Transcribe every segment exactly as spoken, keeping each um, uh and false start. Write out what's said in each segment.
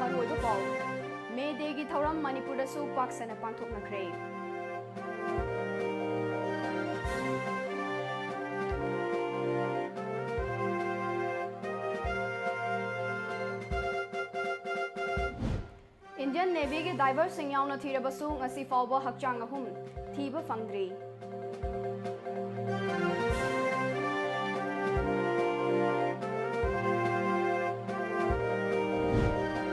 ꯃꯔꯨꯑꯣꯏꯕ ꯄꯥꯎ꯫ ꯃꯦ ꯗꯦꯒꯤ ꯊꯧꯔꯝ ꯃꯅꯤꯄꯨꯔꯗꯁꯨ ꯄꯥꯛ ꯁꯟꯅ ꯄꯥꯡꯊꯣꯛꯅꯈ꯭ꯔꯦ꯫ ꯏꯟꯗꯤꯌꯟ ꯅꯦꯚꯤꯒꯤ ꯗꯥꯏꯚꯔꯁꯤꯡ ꯌꯥꯎꯅ ꯊꯤꯔꯕꯁꯨ ꯉꯁꯤ ꯐꯥꯎꯕ ꯍꯛꯆꯥꯡ ꯑꯍꯨꯝ ꯊꯤꯕ ꯐꯪꯗ꯭ꯔꯤ꯫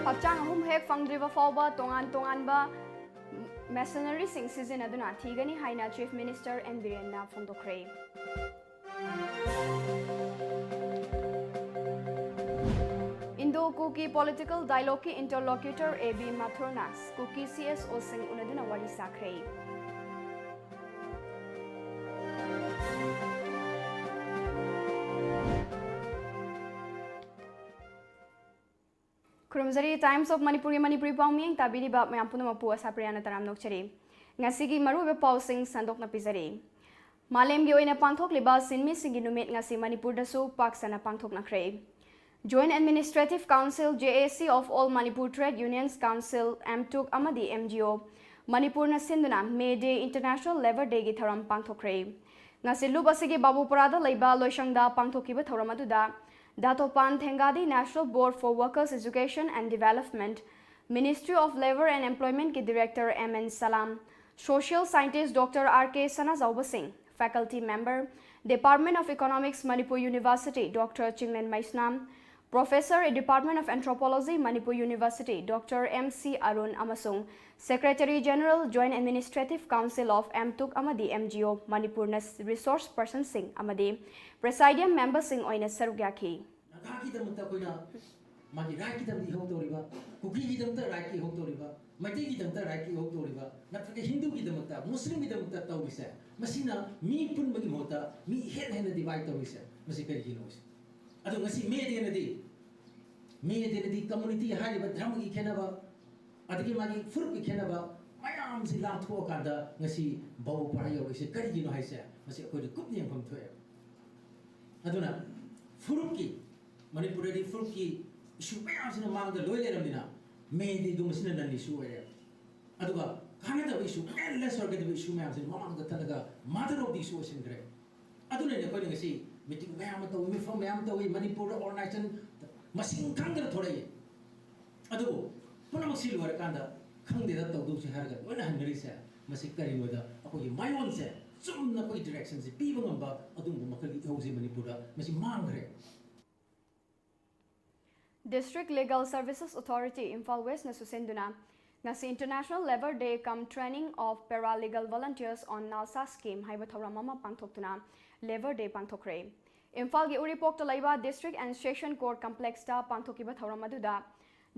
ꯍꯛꯆꯥꯡ ꯑꯍꯨꯝ ꯍꯦꯛ ꯐꯪꯗ꯭ꯔꯤꯕ ꯐꯥꯎꯕ ꯇꯣꯉꯥꯟ ꯇꯣꯉꯥꯟꯕ ꯃꯦꯁꯤꯅꯔꯤꯁꯤꯡ ꯁꯤꯖꯤꯟꯅꯗꯨꯅ ꯊꯤꯒꯅꯤ ꯍꯥꯏꯅ ꯆꯤꯐ ꯃꯤꯅꯤꯁꯇꯔ ꯑꯦꯟ ꯕꯤꯔꯦꯟꯅ ꯐꯣꯡꯗꯣꯛꯈ꯭ꯔꯦ꯫ ꯏꯟꯗꯣ ꯀꯨꯀꯤ ꯄꯣꯂꯤꯇꯤꯀꯦꯜ ꯗꯥꯏꯂꯣꯒꯀꯤ ꯏꯟꯇꯔꯂꯣꯀ꯭ꯌꯨꯇꯔ ꯑꯦ ꯕꯤ ꯃꯥꯊꯨꯔꯅ ꯀꯨꯀꯤ ꯁꯤ ꯑꯦꯁ ꯑꯣꯁꯤꯡ ꯎꯅꯗꯨꯅ ꯋꯥꯔꯤ ꯁꯥꯈ꯭ꯔꯦ꯫ ꯈꯨꯔꯨꯝꯖꯔꯤ꯫ Times of ꯃꯅꯤꯄꯨꯔꯒꯤ ꯃꯅꯤꯄꯨꯔꯤ ꯄꯥꯎꯃꯤꯌꯦꯡ ꯇꯥꯕꯤꯔꯤꯕ ꯃꯌꯥꯝ ꯄꯨꯝꯅꯃꯛꯄꯨ ꯑꯁꯥ ꯄ꯭ꯔꯤꯌꯥꯅ ꯇꯔꯥꯝꯅ ꯑꯣꯛꯆꯔꯤ꯫ ꯉꯁꯤꯒꯤ ꯃꯔꯨꯑꯣꯏꯕ ꯄꯥꯎꯁꯤꯡ ꯁꯟꯗꯣꯛꯅ ꯄꯤꯖꯔꯤ꯫ ꯃꯥꯂꯦꯝꯒꯤ ꯑꯣꯏꯅ ꯄꯥꯡꯊꯣꯛꯂꯤꯕ ꯁꯤꯟꯃꯤꯁꯤꯡꯒꯤ ꯅꯨꯃꯤꯠ ꯉꯁꯤ ꯃꯅꯤꯄꯨꯔꯗꯁꯨ ꯄꯥꯛ ꯁꯟꯅ ꯄꯥꯡꯊꯣꯛꯅꯈ꯭ꯔꯦ꯫ Joint Administrative Council, J A C of All Manipur Trade Unions Council, ꯑꯦꯝꯇꯨꯛ ꯑꯃꯗꯤ ꯑꯦꯝ ꯖꯤ ꯑꯣ ꯃꯅꯤꯄꯨꯔꯅ ꯁꯤꯟꯗꯨꯅ May Day, International Labour Dayꯒꯤ ꯊꯧꯔꯝ ꯄꯥꯡꯊꯣꯛꯈ꯭ꯔꯦ꯫ ꯉꯁꯤ ꯂꯨꯞ ꯑꯁꯤꯒꯤ ꯕꯥꯕꯨꯄꯥꯔꯥꯗ ꯂꯩꯕ ꯂꯣꯏꯁꯪꯗ ꯄꯥꯡꯊꯣꯛꯈꯤꯕ ꯊꯧꯔꯝ ꯑꯗꯨꯗ ꯗꯥꯇꯣꯄꯥꯟ ꯊꯦꯡꯒꯥꯗꯤ, National Board for Workers' Education and Development, Ministry of Labour and Employmentꯀꯤ Director M N Salam, Social Scientist Doctor R K Sanajaoba Singh, Faculty Member, Department of Economics, Manipur University,ꯗꯣꯛꯇꯔ Chinglen Meisnam, Professor, Department of Anthropology, Manipur University, doctor M C Arun ꯑꯃꯁꯨꯡ Secretary General, Joint Administrative Council of ꯑꯦꯝꯇꯨꯛ ꯑꯃꯗꯤ M G O ꯃꯅꯤꯄꯨꯔꯅ resource personꯁꯤꯡ ꯑꯃꯗꯤ Presidium memberꯁꯤꯡ ꯑꯣꯏꯅ ꯁꯔꯨꯛ ꯌꯥꯈꯤ꯫ ꯅꯥꯒꯥꯒꯤꯗꯃꯛꯇ ꯑꯩꯈꯣꯏꯅ ꯃꯥꯒꯤ rightꯀꯤꯗꯃꯛꯇ ꯏꯍꯧ ꯇꯧꯔꯤꯕ, ꯀꯨꯀꯤꯒꯤꯗꯃꯛꯇ rightꯀꯤ ꯏꯍꯧ ꯇꯧꯔꯤꯕ, ꯃꯩꯇꯩꯒꯤꯗꯃꯛꯇ rightꯀꯤ ꯏꯍꯧ ꯇꯧꯔꯤꯕ, ꯅꯠꯇ꯭ꯔꯒ ꯍꯤꯟꯗꯨꯒꯤꯗꯃꯛꯇ, ꯃꯨꯁꯂꯤꯝꯒꯤꯗꯃꯛꯇ ꯇꯧꯔꯤꯁꯦ, ꯃꯁꯤꯅ ꯃꯤ ꯄꯨꯟꯕꯒꯤ ꯃꯍꯨꯠꯇ ꯃꯤ ꯍꯦꯟꯅ ꯍꯦꯟꯅ divide ꯇꯧꯔꯤꯁꯦ, ꯃꯁꯤ ꯀꯔꯤꯒꯤꯅꯣ? ꯑꯗꯣ ꯉꯁꯤ May Dayꯅꯗꯤ, May Dayꯅꯗꯤ community ꯍꯥꯏꯔꯤꯕ ꯙꯔꯃꯒꯤ ꯈꯦꯠꯅꯕ, ꯑꯗꯒꯤ ꯃꯥꯒꯤ ꯐꯨꯔꯨꯞꯀꯤ ꯈꯦꯠꯅꯕ ꯃꯌꯥꯝꯁꯤ ꯂꯥꯟꯊꯣꯛꯑꯀꯥꯟꯗ ꯉꯁꯤ ꯕꯥꯕꯨꯄꯥꯔꯥ ꯌꯧꯔꯛꯏꯁꯦ ꯀꯔꯤꯒꯤꯅꯣ ꯍꯥꯏꯁꯦ, ꯃꯁꯤ ꯑꯩꯈꯣꯏꯅ ꯀꯨꯞꯅ ꯌꯦꯡꯐꯝ ꯊꯣꯛꯑꯦ꯫ ꯑꯗꯨꯅ ꯐꯨꯔꯨꯞꯀꯤ, ꯃꯅꯤꯄꯨꯔꯗꯗꯤ ꯐꯨꯔꯨꯞꯀꯤ ꯏꯁꯨ ꯃꯌꯥꯝꯁꯤꯅ ꯃꯥꯡꯗ ꯂꯣꯏ ꯂꯩꯔꯝꯃꯤꯅ ꯃꯦ ꯗꯦꯒꯨꯝꯕꯁꯤꯅ ꯅꯟ ꯏꯁꯨ ꯑꯣꯏꯔꯦ꯫ ꯑꯗꯨꯒ ꯀꯥꯟꯅꯗꯕ ꯏꯁꯨ, ꯑꯦꯟꯂꯦꯁ ꯑꯣꯏꯒꯗꯕ ꯏꯁꯨ ꯃꯌꯥꯝꯁꯤꯅ ꯃꯃꯥꯡꯗ ꯊꯠꯂꯒ ꯃꯥꯗꯔ ꯑꯣꯐ ꯗꯤ ꯏꯁꯨ ꯑꯣꯏꯁꯤꯟꯈ꯭ꯔꯦ꯫ ꯑꯗꯨꯅꯅꯦ ꯑꯩꯈꯣꯏꯅ ꯉꯁꯤ ꯃꯤꯇꯤꯡ ꯃꯌꯥꯝ ꯑꯃ ꯇꯧꯏ, ꯃꯤꯐꯝ ꯃꯌꯥꯝ ꯑꯃ ꯇꯧꯏ, ꯃꯅꯤꯄꯨꯔꯗ ꯑꯣꯔꯒꯅꯥꯏꯖꯦꯁꯟ ꯃꯁꯤꯡ ꯈꯪꯗꯅ ꯊꯣꯔꯛꯏ꯫ ꯑꯗꯨꯕꯨ ꯄꯨꯝꯅꯃꯛꯁꯤ ꯂꯣꯏꯔꯀꯥꯟꯗ ꯈꯪꯗꯦꯗ ꯇꯧꯗꯧꯁꯦ ꯍꯥꯏꯔꯒ ꯂꯣꯏꯅ ꯍꯟꯅꯔꯤꯁꯦ ꯃꯁꯤ ꯀꯔꯤꯅꯣꯗ ꯑꯩꯈꯣꯏꯒꯤ ꯃꯥꯏꯑꯣꯟꯁꯦ ꯆꯨꯝꯅ ꯑꯩꯈꯣꯏꯒꯤ ꯗꯤꯔꯦꯛꯁꯟꯁꯦ ꯄꯤꯕ ꯉꯝꯕ ꯑꯗꯨꯒꯨꯝꯕ ꯃꯈꯜꯒꯤ ꯏꯍꯧꯁꯦ ꯃꯅꯤꯄꯨꯔꯗ ꯃꯁꯤ ꯃꯥꯡꯈ꯭ꯔꯦ꯫ District Legal Services Authority, Imphal West ꯅꯁꯨ ꯁꯤꯟꯗꯨꯅ ꯉꯁꯤ International Labour Day cum Training of Paralegal Volunteers on NALSA Scheme ꯍꯥꯏꯕ ꯊꯧꯔꯝ ꯑꯃ ꯄꯥꯡꯊꯣꯛꯇꯨꯅ Labour Day ꯄꯥꯡꯊꯣꯛꯈ꯭ꯔꯦ꯫ ꯏꯝꯐꯥꯜꯒꯤ ꯎꯔꯤꯄꯣꯛꯇ ꯂꯩꯕ District and Session Court Complexꯇ ꯄꯥꯡꯊꯣꯛꯈꯤꯕ ꯊꯧꯔꯝ ꯑꯗꯨꯗ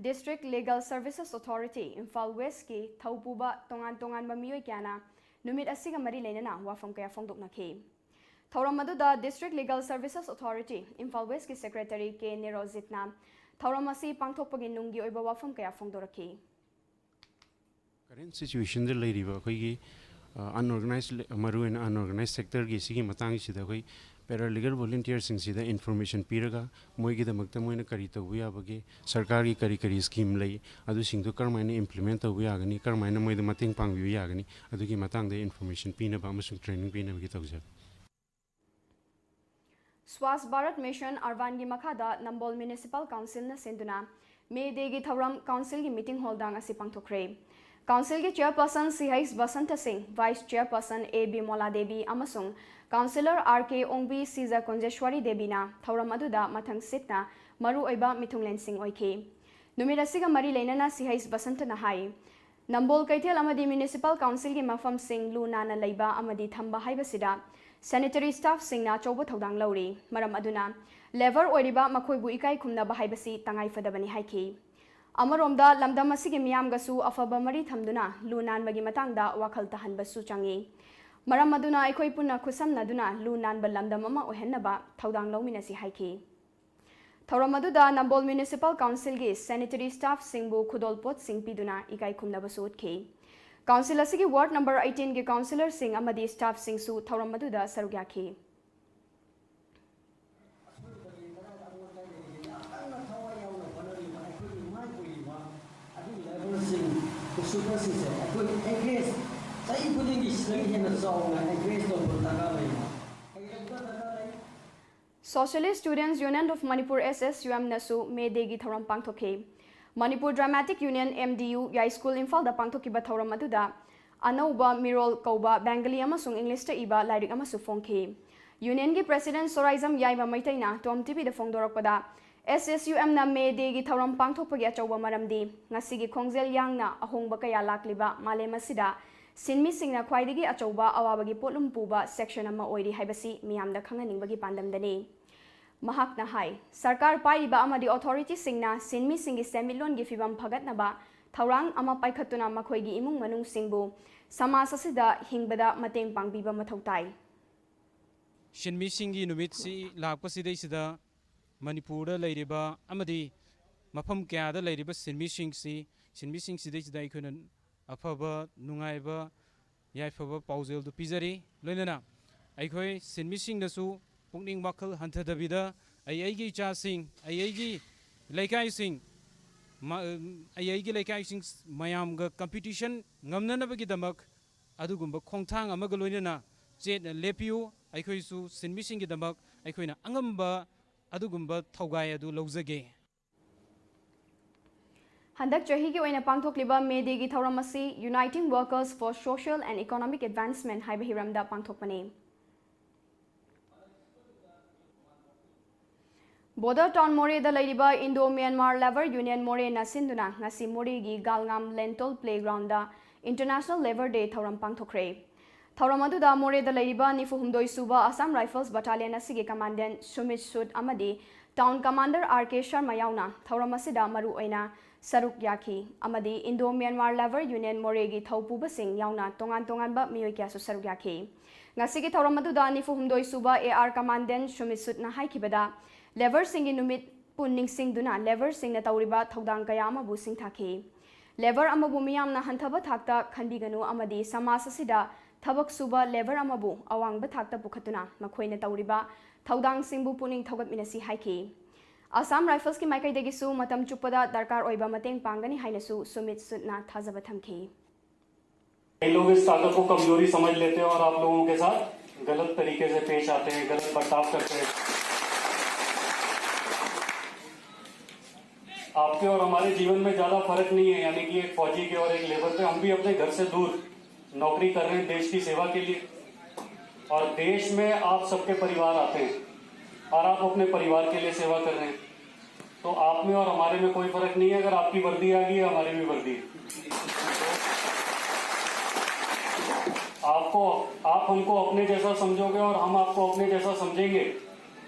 District Legal Services Authority, Imphal Westꯀꯤ ꯊꯧꯄꯨꯕ ꯇꯣꯉꯥꯟ ꯇꯣꯉꯥꯟꯕ ꯃꯤꯑꯣꯏ ꯀꯌꯥꯅ ꯅꯨꯃꯤꯠ ꯑꯁꯤꯒ ꯃꯔꯤ ꯂꯩꯅꯅ ꯋꯥꯐꯝ ꯀꯌꯥ ꯐꯣꯡꯗꯣꯛꯅꯈꯤ꯫ ꯊꯧꯔꯝ ꯑꯗꯨꯗ District Legal Services Authority, Imphal Westꯀꯤ Secretary ꯀꯦ ꯅꯤꯔꯣꯖꯤꯠꯅ ꯊꯧꯔꯝ ꯑꯁꯤ ꯄꯥꯡꯊꯣꯛꯄꯒꯤ ꯅꯨꯡꯒꯤ ꯑꯣꯏꯕ ꯋꯥꯐꯝ ꯀꯌꯥ ꯐꯣꯡꯗꯣꯔꯛꯈꯤ꯫ Current situationꯗ ꯂꯩꯔꯤꯕ ꯑꯩꯈꯣꯏꯒꯤ ꯑꯟꯑꯣꯔꯒꯅꯥꯏꯖ, ꯃꯔꯨꯑꯣꯏꯅ unorganised sectorꯒꯤ ꯁꯤꯒꯤ ꯃꯇꯥꯡꯁꯤꯗ ꯑꯩꯈꯣꯏ paralegal volunteerꯁꯤꯡꯁꯤꯗ information ꯄꯤꯔꯒ ꯃꯣꯏꯒꯤꯗꯃꯛꯇ ꯃꯣꯏꯅ ꯀꯔꯤ ꯇꯧꯕ ꯌꯥꯕꯒꯦ, ꯁꯔꯀꯥꯔꯒꯤ ꯀꯔꯤ ꯀꯔꯤ scheme ꯂꯩ, ꯑꯗꯨꯁꯤꯡꯗꯣ ꯀꯔꯝꯍꯥꯏꯅ implement ꯇꯧꯕ ꯌꯥꯒꯅꯤ, ꯀꯔꯝꯍꯥꯏꯅ ꯃꯣꯏꯗ ꯃꯇꯦꯡ ꯄꯥꯡꯕꯤꯕ ꯌꯥꯒꯅꯤ, ꯑꯗꯨꯒꯤ ꯃꯇꯥꯡꯗ information ꯄꯤꯅꯕ ꯑꯃꯁꯨꯡ training ꯄꯤꯅꯕꯒꯤ ꯇꯧꯖꯕꯅꯤ꯫ Swachh Bharat Mission Urbanꯒꯤ ꯃꯈꯥꯗ ꯅꯝꯕꯣꯜ Municipal Councilꯅ ꯁꯤꯟꯗꯨꯅ May Dayꯒꯤ ꯊꯧꯔꯝ Councilꯒꯤ meeting hallꯗ ꯉꯁꯤ ꯄꯥꯡꯊꯣꯛꯈ꯭ꯔꯦ꯫ Councilꯒꯤ Chairperson ꯁꯤ ꯍꯩꯆ ꯕꯁꯟꯇ ꯁꯤꯡ, Vice Chairperson ꯑꯦ ꯕꯤꯃꯣꯂꯥ ꯗꯦꯕꯤ ꯑꯃꯁꯨꯡ Councillor ꯑꯥꯔ ꯀꯦ ꯑꯣꯡꯕꯤ, ꯁꯤꯖ ꯀꯨꯟꯖꯦꯁ꯭ꯋꯥꯔꯤ ꯗꯦꯕꯤꯅ ꯊꯧꯔꯝ ꯑꯗꯨꯗ ꯃꯊꯪ ꯁꯤꯠꯅ ꯃꯔꯨꯑꯣꯏꯕ ꯃꯤꯊꯨꯡꯂꯦꯟꯁꯤꯡ ꯑꯣꯏꯈꯤ꯫ ꯅꯨꯃꯤꯠ ꯑꯁꯤꯒ ꯃꯔꯤ ꯂꯩꯅꯅ ꯁꯤ ꯍꯩꯆ ꯕꯁꯟꯇꯅ ꯍꯥꯏ, ꯅꯝꯕꯣꯜ ꯀꯩꯊꯦꯜ ꯑꯃꯗꯤ Municipal Councilꯒꯤ ꯃꯐꯝꯁꯤꯡ ꯂꯨ ꯅꯥꯟꯅ ꯂꯩꯕ ꯑꯃꯗꯤ ꯊꯝꯕ ꯍꯥꯏꯕꯁꯤꯗ sanitary staffꯁꯤꯡꯅ ꯑꯆꯧꯕ ꯊꯧꯗꯥꯡ ꯂꯧꯔꯤ꯫ ꯃꯔꯝ ꯑꯗꯨꯅ labour ꯑꯣꯏꯔꯤꯕ ꯃꯈꯣꯏꯕꯨ ꯏꯀꯥꯏ ꯈꯨꯝꯅꯕ ꯍꯥꯏꯕꯁꯤ ꯇꯉꯥꯏꯐꯗꯕꯅꯤ ꯍꯥꯏꯈꯤ꯫ ꯑꯃꯔꯣꯝꯗ ꯂꯝꯗꯝ ꯑꯁꯤꯒꯤ ꯃꯤꯌꯥꯝꯒꯁꯨ ꯑꯐꯕ ꯃꯔꯤ ꯊꯝꯗꯨꯅ ꯂꯨ ꯅꯥꯟꯕꯒꯤ ꯃꯇꯥꯡꯗ ꯋꯥꯈꯜ ꯇꯥꯍꯟꯕꯁꯨ ꯆꯪꯏ꯫ ꯃꯔꯝ ꯑꯗꯨꯅ ꯑꯩꯈꯣꯏ ꯄꯨꯟꯅ ꯈꯨꯠꯁꯝꯅꯗꯨꯅ ꯂꯨ ꯅꯥꯟꯕ ꯂꯝꯗꯝ ꯑꯃ ꯑꯣꯏꯍꯟꯅꯕ ꯊꯧꯗꯥꯡ ꯂꯧꯃꯤꯟꯅꯁꯤ ꯍꯥꯏꯈꯤ꯫ ꯊꯧꯔꯝ ꯑꯗꯨꯗ ꯅꯝꯕꯣꯜ Municipal Councilꯒꯤ sanitary staffꯁꯤꯡꯕꯨ ꯈꯨꯗꯣꯜꯄꯣꯠꯁꯤꯡ ꯄꯤꯗꯨꯅ ꯏꯀꯥꯏ ꯈꯨꯝꯅꯕꯁꯨ ꯎꯠꯈꯤ꯫ Council ꯑꯁꯤꯒꯤ ward number eighteenꯒꯤ councillorꯁꯤꯡ ꯑꯃꯗꯤ staffꯁꯤꯡꯁꯨ ꯊꯧꯔꯝ ꯑꯗꯨꯗ ꯁꯔꯨꯛ ꯌꯥꯈꯤ꯫ ꯁꯤꯡꯁꯦ ꯑꯩꯈꯣꯏ ꯑꯦꯒ꯭ꯔꯦꯁ ꯆꯍꯤ ꯈꯨꯗꯤꯡꯒꯤ ꯁꯤꯗꯒꯤ ꯍꯦꯟꯅ ꯆꯥꯎꯅ ꯑꯦꯒ꯭ꯔꯦꯁ ꯇꯧꯕ ꯗꯔꯀꯥꯔ ꯂꯩ꯫ ꯀꯩꯗꯧꯕ ꯗꯔꯀꯥꯔ ꯂꯩ? Socialist Students Union of Manipur, S S U M, ꯅꯁꯨ ꯃꯦ ꯗꯦꯒꯤ ꯊꯧꯔꯝ ꯄꯥꯡꯊꯣꯛꯈꯤ꯫ Manipur dramatic union, M D U, ꯌꯥꯏ ꯁ꯭ꯀꯨꯜ, ꯏꯝꯐꯥꯜꯗ ꯄꯥꯡꯊꯣꯛꯈꯤꯕ ꯊꯧꯔꯝ ꯑꯗꯨꯗ ꯑꯅꯧꯕ ꯃꯤꯔꯣꯜ ꯀꯧꯕ ꯕꯦꯡꯒꯂꯤ ꯑꯃꯁꯨꯡ ꯏꯪꯂꯤꯁꯇ ꯏꯕ ꯂꯥꯏꯔꯤꯛ ꯑꯃꯁꯨ ꯐꯣꯡꯈꯤ꯫ ꯌꯨꯅꯤꯌꯟꯒꯤ ꯄ꯭ꯔꯦꯁꯤꯗꯦꯟꯠ ꯁꯣꯔꯥꯏꯖꯝ ꯌꯥꯏꯃ ꯃꯩꯇꯩꯅ ꯇꯣꯝ ꯇꯤꯚꯤꯗ ꯐꯣꯡꯗꯣꯔꯛꯄꯗ, S S U M ꯅ ꯃꯦ ꯗꯦꯒꯤ ꯊꯧꯔꯝ ꯄꯥꯡꯊꯣꯛꯄꯒꯤ ꯑꯆꯧꯕ ꯃꯔꯝꯗꯤ ꯉꯁꯤꯒꯤ ꯈꯣꯡꯖꯦꯜ ꯌꯥꯡꯅ ꯑꯍꯣꯡꯕ ꯀꯌꯥ ꯂꯥꯛꯂꯤꯕ ꯃꯥꯂꯦꯝ ꯑꯁꯤꯗ ꯁꯤꯟꯃꯤꯁꯤꯡꯅ ꯈ꯭ꯋꯥꯏꯗꯒꯤ ꯑꯆꯧꯕ ꯑꯋꯥꯕꯒꯤ ꯄꯣꯠꯂꯨꯝ ꯄꯨꯕ ꯁꯦꯛꯁꯟ ꯑꯃ ꯑꯣꯏꯔꯤ ꯍꯥꯏꯕꯁꯤ ꯃꯤꯌꯥꯝꯗ ꯈꯪꯍꯟꯅꯤꯡꯕꯒꯤ ꯄꯥꯟꯗꯝꯗꯅꯤ꯫ ꯃꯍꯥꯛꯅ ꯍꯥꯏ, ꯁꯔꯀꯥꯔ ꯄꯥꯏꯔꯤꯕ ꯑꯃꯗꯤ ꯑꯣꯊꯣꯔꯤꯇꯤꯁꯤꯡꯅ ꯁꯤꯟꯃꯤꯁꯤꯡꯒꯤ ꯁꯦꯟꯃꯤꯠꯂꯣꯟꯒꯤ ꯐꯤꯕꯝ ꯐꯒꯠꯅꯕ ꯊꯧꯔꯥꯡ ꯑꯃ ꯄꯥꯏꯈꯠꯇꯨꯅ ꯃꯈꯣꯏꯒꯤ ꯏꯃꯨꯡ ꯃꯅꯨꯡꯁꯤꯡꯕꯨ ꯁꯃꯥꯖ ꯑꯁꯤꯗ ꯍꯤꯡꯕꯗ ꯃꯇꯦꯡ ꯄꯥꯡꯕꯤꯕ ꯃꯊꯧ ꯇꯥꯏ꯫ ꯁꯤꯟꯃꯤꯁꯤꯡꯒꯤ ꯅꯨꯃꯤꯠꯁꯤ ꯂꯥꯛꯄꯁꯤꯗꯩꯁꯤꯗ ꯃꯅꯤꯄꯨꯔꯗ ꯂꯩꯔꯤꯕ ꯑꯃꯗꯤ ꯃꯐꯝ ꯀꯌꯥꯗ ꯂꯩꯔꯤꯕ ꯁꯤꯟꯃꯤꯁꯤꯡꯁꯤ, ꯁꯤꯟꯃꯤꯁꯤꯡꯁꯤꯗꯩꯁꯤꯗ ꯑꯩꯈꯣꯏꯅ ꯑꯐꯕ, ꯅꯨꯡꯉꯥꯏꯕ, ꯌꯥꯏꯐꯕ ꯄꯥꯎꯖꯦꯜꯗꯨ ꯄꯤꯖꯔꯤ꯫ ꯂꯣꯏꯅꯅ ꯑꯩꯈꯣꯏ ꯁꯤꯟꯃꯤꯁꯤꯡꯅꯁꯨ ꯄꯨꯛꯅꯤꯡ ꯋꯥꯈꯜ ꯍꯟꯊꯗꯕꯤꯗ ꯑꯩ ꯑꯩꯒꯤ ꯏꯆꯥꯁꯤꯡ, ꯑꯩ ꯑꯩꯒꯤ ꯂꯩꯀꯥꯏꯁꯤꯡ, ꯃ-, ꯑꯩ ꯑꯩꯒꯤ ꯂꯩꯀꯥꯏꯁꯤꯡ ꯃꯌꯥꯝꯒ ꯀꯝꯄꯤꯇꯤꯁꯟ ꯉꯝꯅꯅꯕꯒꯤꯗꯃꯛ ꯑꯗꯨꯒꯨꯝꯕ ꯈꯣꯡꯊꯥꯡ ꯑꯃꯒ ꯂꯣꯏꯅꯅ ꯆꯦꯠꯅ ꯂꯦꯞꯄꯤꯌꯨ꯫ ꯑꯩꯈꯣꯏꯁꯨ ꯁꯤꯟꯃꯤꯁꯤꯡꯒꯤꯗꯃꯛ ꯑꯩꯈꯣꯏꯅ ꯑꯉꯝꯕ ꯑꯗꯨꯒꯨꯝꯕ ꯊꯧꯒꯥꯏ ꯑꯗꯨ ꯂꯧꯖꯒꯦ꯫ ꯍꯟꯗꯛ ꯆꯍꯤꯒꯤ ꯑꯣꯏꯅ ꯄꯥꯡꯊꯣꯛꯂꯤꯕ ꯃꯦ ꯗꯦꯒꯤ ꯊꯧꯔꯝ ꯑꯁꯤ Uniting Workers for Social and Economic Advancement ꯍꯥꯏꯕ ꯍꯤꯔꯝꯗ ꯄꯥꯡꯊꯣꯛꯄꯅꯤ꯫ ꯕꯣꯗꯔ ꯇꯥꯎꯟ ꯃꯣꯔꯦꯗ ꯂꯩꯔꯤꯕ ꯏꯟꯗꯣ ꯃ꯭ꯌꯥꯟꯃꯥꯔ ꯂꯦꯕꯔ ꯌꯨꯅꯤꯌꯟ ꯃꯣꯔꯦꯅ ꯁꯤꯟꯗꯨꯅ ꯉꯁꯤ ꯃꯣꯔꯦꯒꯤ ꯒꯥꯜꯉꯥꯝ ꯂꯦꯟꯇꯣꯜ ꯄ꯭ꯂꯦꯒ꯭ꯔꯥꯎꯟꯗ ꯏꯟꯇꯔꯅꯦꯁꯅꯦꯜ ꯂꯦꯕꯔ ꯗꯦ ꯊꯧꯔꯝ ꯄꯥꯡꯊꯣꯛꯈ꯭ꯔꯦ꯫ ꯊꯧꯔꯝ ꯑꯗꯨꯗ ꯃꯣꯔꯦꯗ ꯂꯩꯔꯤꯕ ꯅꯤꯐꯨ ꯍꯨꯝꯗꯣꯏ ꯁꯨꯕ ꯑꯁꯥꯝ ꯔꯥꯏꯐꯜꯁ ꯕꯠꯇꯥꯂꯤꯌꯟ ꯑꯁꯤꯒꯤ ꯀꯃꯥꯟꯗꯦꯟꯠ ꯁꯨꯃꯤꯠ ꯁꯨꯠ ꯑꯃꯗꯤ ꯇꯥꯎꯟ ꯀꯃꯥꯟꯗꯔ ꯑꯥꯔ ꯀꯦ ꯁꯔꯃ ꯌꯥꯎꯅ ꯊꯧꯔꯝ ꯑꯁꯤꯗ ꯃꯔꯨ ꯑꯣꯏꯅ ꯁꯔꯨꯛ ꯌꯥꯈꯤ ꯑꯃꯗꯤ ꯏꯟꯗꯣ ꯃ꯭ꯌꯥꯟꯃꯥꯔ ꯂꯦꯕꯔ ꯌꯨꯅꯤꯌꯟ ꯃꯣꯔꯦꯒꯤ ꯊꯧꯄꯨꯕꯁꯤꯡ ꯌꯥꯎꯅ ꯇꯣꯉꯥꯟ ꯇꯣꯉꯥꯟꯕ ꯃꯤꯑꯣꯏ ꯀꯌꯥꯁꯨ ꯁꯔꯨꯛ ꯌꯥꯈꯤ꯫ ꯉꯁꯤꯒꯤ ꯊꯧꯔꯝ ꯑꯗꯨꯗ ꯅꯤꯐꯨ ꯍꯨꯝꯗꯣꯏ ꯁꯨꯕ ꯑꯦ ꯑꯥꯔ ꯀꯃꯥꯟꯗꯦꯟꯠ ꯁꯨꯃꯤꯠ ꯁꯨꯠꯅ ꯍꯥꯏꯈꯤꯕꯗ, ꯂꯦꯕꯔꯁꯤꯡꯒꯤ ꯅꯨꯃꯤꯠꯄꯨ ꯅꯤꯡꯁꯤꯡꯗꯨꯅ ꯂꯦꯕꯔꯁꯤꯡꯅ ꯇꯧꯔꯤꯕ ꯊꯧꯗꯥꯡ ꯀꯌꯥ ꯑꯃꯕꯨ ꯁꯤꯡꯊꯥꯈꯤ꯫ ꯂꯦꯕꯔ ꯑꯃꯕꯨ ꯃꯤꯌꯥꯝꯅ ꯍꯟꯊꯕ ꯊꯥꯛꯇ ꯈꯟꯕꯤꯒꯅꯨ ꯑꯃꯗꯤ ꯁꯃꯥꯖ ꯑꯁꯤꯗ ꯊꯕꯛ ꯁꯨꯕ ꯂꯦꯕꯔ ꯑꯃꯕꯨ ꯑꯋꯥꯡꯕ ꯊꯥꯛꯇ ꯄꯨꯈꯠꯇꯨꯅ ꯃꯈꯣꯏꯅ ꯇꯧꯔꯤꯕ ꯊꯧꯗꯥꯡꯁꯤꯡꯕꯨ ꯄꯨꯛꯅꯤꯡ ꯊꯧꯒꯠꯃꯤꯟꯅꯁꯤ ꯍꯥꯏꯈꯤ꯫ ꯑꯁꯥꯝ ꯔꯥꯏꯐꯜꯁꯀꯤ ꯃꯥꯏꯀꯩꯗꯒꯤꯁꯨ ꯃꯇꯝ ꯆꯨꯞꯄꯗ ꯗꯔꯀꯥꯔ ꯑꯣꯏꯕ ꯃꯇꯦꯡ ꯄꯥꯡꯒꯅꯤ ꯍꯥꯏꯅꯁꯨ ꯁꯨꯃꯤꯠ ꯁꯨꯠꯅ ꯊꯥꯖꯕ ꯊꯝꯈꯤ꯫ कई लोग इस ताकत को कमजोरी समझ लेते हैं और आप लोगों के साथ गलत तरीके से पेश आते हैं, गलत बर्ताव करते हैं। आपके और हमारे जीवन में ज्यादा फर्क नहीं है, यानी कि एक फौजी के और एक लेबर पे। हम भी अपने घर से दूर नौकरी कर रहे हैं देश की सेवा के लिए, और देश में आप सबके परिवार आते हैं और आप अपने परिवार के लिए सेवा कर रहे हैं। तो आप में और हमारे में कोई फर्क नहीं है। अगर आपकी वर्दी आ गई है, हमारी भी वर्दी है। आपको, आप हमको अपने जैसा समझोगे और हम आपको अपने जैसा समझेंगे,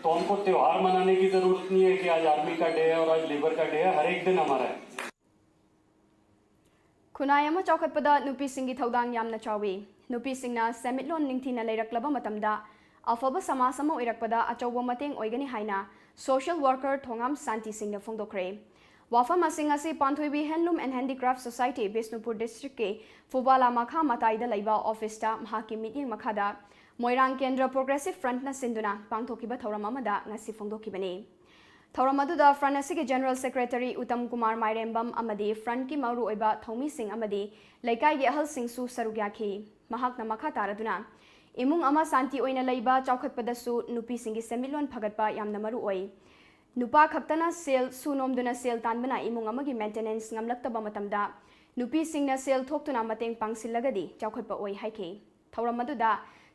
तो हमको त्योहार मनाने की जरूरत नहीं है कि आज आर्मी का डे है और आज लेबर का डे है। हर एक दिन हमारा है। ꯈꯨꯟꯅꯥꯏ ꯑꯃ ꯆꯥꯎꯈꯠꯄꯗ ꯅꯨꯄꯤꯁꯤꯡꯒꯤ ꯊꯧꯗꯥꯡ ꯌꯥꯝꯅ ꯆꯥꯎꯏ꯫ ꯅꯨꯄꯤꯁꯤꯡꯅ ꯁꯦꯟꯃꯤꯠꯂꯣꯟ ꯅꯤꯡꯊꯤꯅ ꯂꯩꯔꯛꯂꯕ ꯃꯇꯝꯗ ꯑꯐꯕ ꯁꯃꯥꯖ ꯑꯃ ꯑꯣꯏꯔꯛꯄꯗ ꯑꯆꯧꯕ ꯃꯇꯦꯡ ꯑꯣꯏꯒꯅꯤ ꯍꯥꯏꯅ social worker ꯊꯣꯉꯥꯝ ꯁꯥꯟꯇꯤ ꯁꯤꯡꯅ ꯐꯣꯡꯗꯣꯛꯈ꯭ꯔꯦ꯫ ꯋꯥꯐꯝ ꯑꯁꯤꯡ ꯑꯁꯤ ꯄꯥꯟꯊꯣꯏꯕꯤ Handloom and Handicraft Society Bishnupur district ꯀꯤ ꯐꯨꯕꯥꯂꯥ ꯃꯈꯥ ꯃꯇꯥꯏꯗ ꯂꯩꯕ office ꯇ ꯃꯍꯥꯛꯀꯤ ꯃꯤꯠꯌꯦꯡ ꯃꯈꯥꯗ ꯃꯣꯏꯔꯥꯡ ꯀꯦꯟꯗ꯭ꯔ Progressive Front ꯅ ꯁꯤꯟꯗꯨꯅ ꯄꯥꯡꯊꯣꯛꯈꯤꯕ ꯊꯧꯔꯝ ꯑꯃꯗ ꯉꯁꯤ ꯐꯣꯡꯗꯣꯛꯈꯤꯕꯅꯤ꯫ ꯊꯧꯔꯝ ꯑꯗꯨꯗ front ꯑꯁꯤꯒꯤ general secretary ꯎꯇꯝ ꯀꯨꯃꯥꯔ ꯃꯥꯏꯔꯦꯝꯕꯝ ꯑꯃꯗꯤ front ꯀꯤ ꯃꯔꯨꯑꯣꯏꯕ ꯊꯧꯃꯤꯁꯤꯡ ꯑꯃꯗꯤ ꯂꯩꯀꯥꯏꯒꯤ ꯑꯍꯜꯁꯤꯡꯁꯨ ꯁꯔꯨꯛ ꯌꯥꯈꯤ꯫ ꯃꯍꯥꯛꯅ ꯃꯈꯥ ꯇꯥꯔꯗꯨꯅ, ꯏꯃꯨꯡ ꯑꯃ ꯁꯥꯟꯇꯤ ꯑꯣꯏꯅ ꯂꯩꯕ ꯆꯥꯎꯈꯠꯄꯗꯁꯨ ꯅꯨꯄꯤꯁꯤꯡꯒꯤ ꯁꯦꯟꯃꯤꯠꯂꯣꯟ ꯐꯒꯠꯄ ꯌꯥꯝꯅ ꯃꯔꯨ ꯑꯣꯏ꯫ ꯅꯨꯄꯥ ꯈꯛꯇꯅ ꯁꯦꯜ ꯁꯨ ꯅꯣꯝꯗꯨꯅ ꯁꯦꯜ ꯇꯥꯟꯕꯅ ꯏꯃꯨꯡ ꯑꯃꯒꯤ maintenance ꯉꯝꯂꯛꯇꯕ ꯃꯇꯝꯗ ꯅꯨꯄꯤꯁꯤꯡꯅ ꯁꯦꯜ ꯊꯣꯛꯇꯨꯅ ꯃꯇꯦꯡ ꯄꯥꯡꯁꯤꯜꯂꯒꯗꯤ ꯆꯥꯎꯈꯠꯄ ꯑꯣꯏ ꯍꯥꯏꯈꯤ꯫ ꯊꯧꯔꯝ ꯑꯗꯨꯗ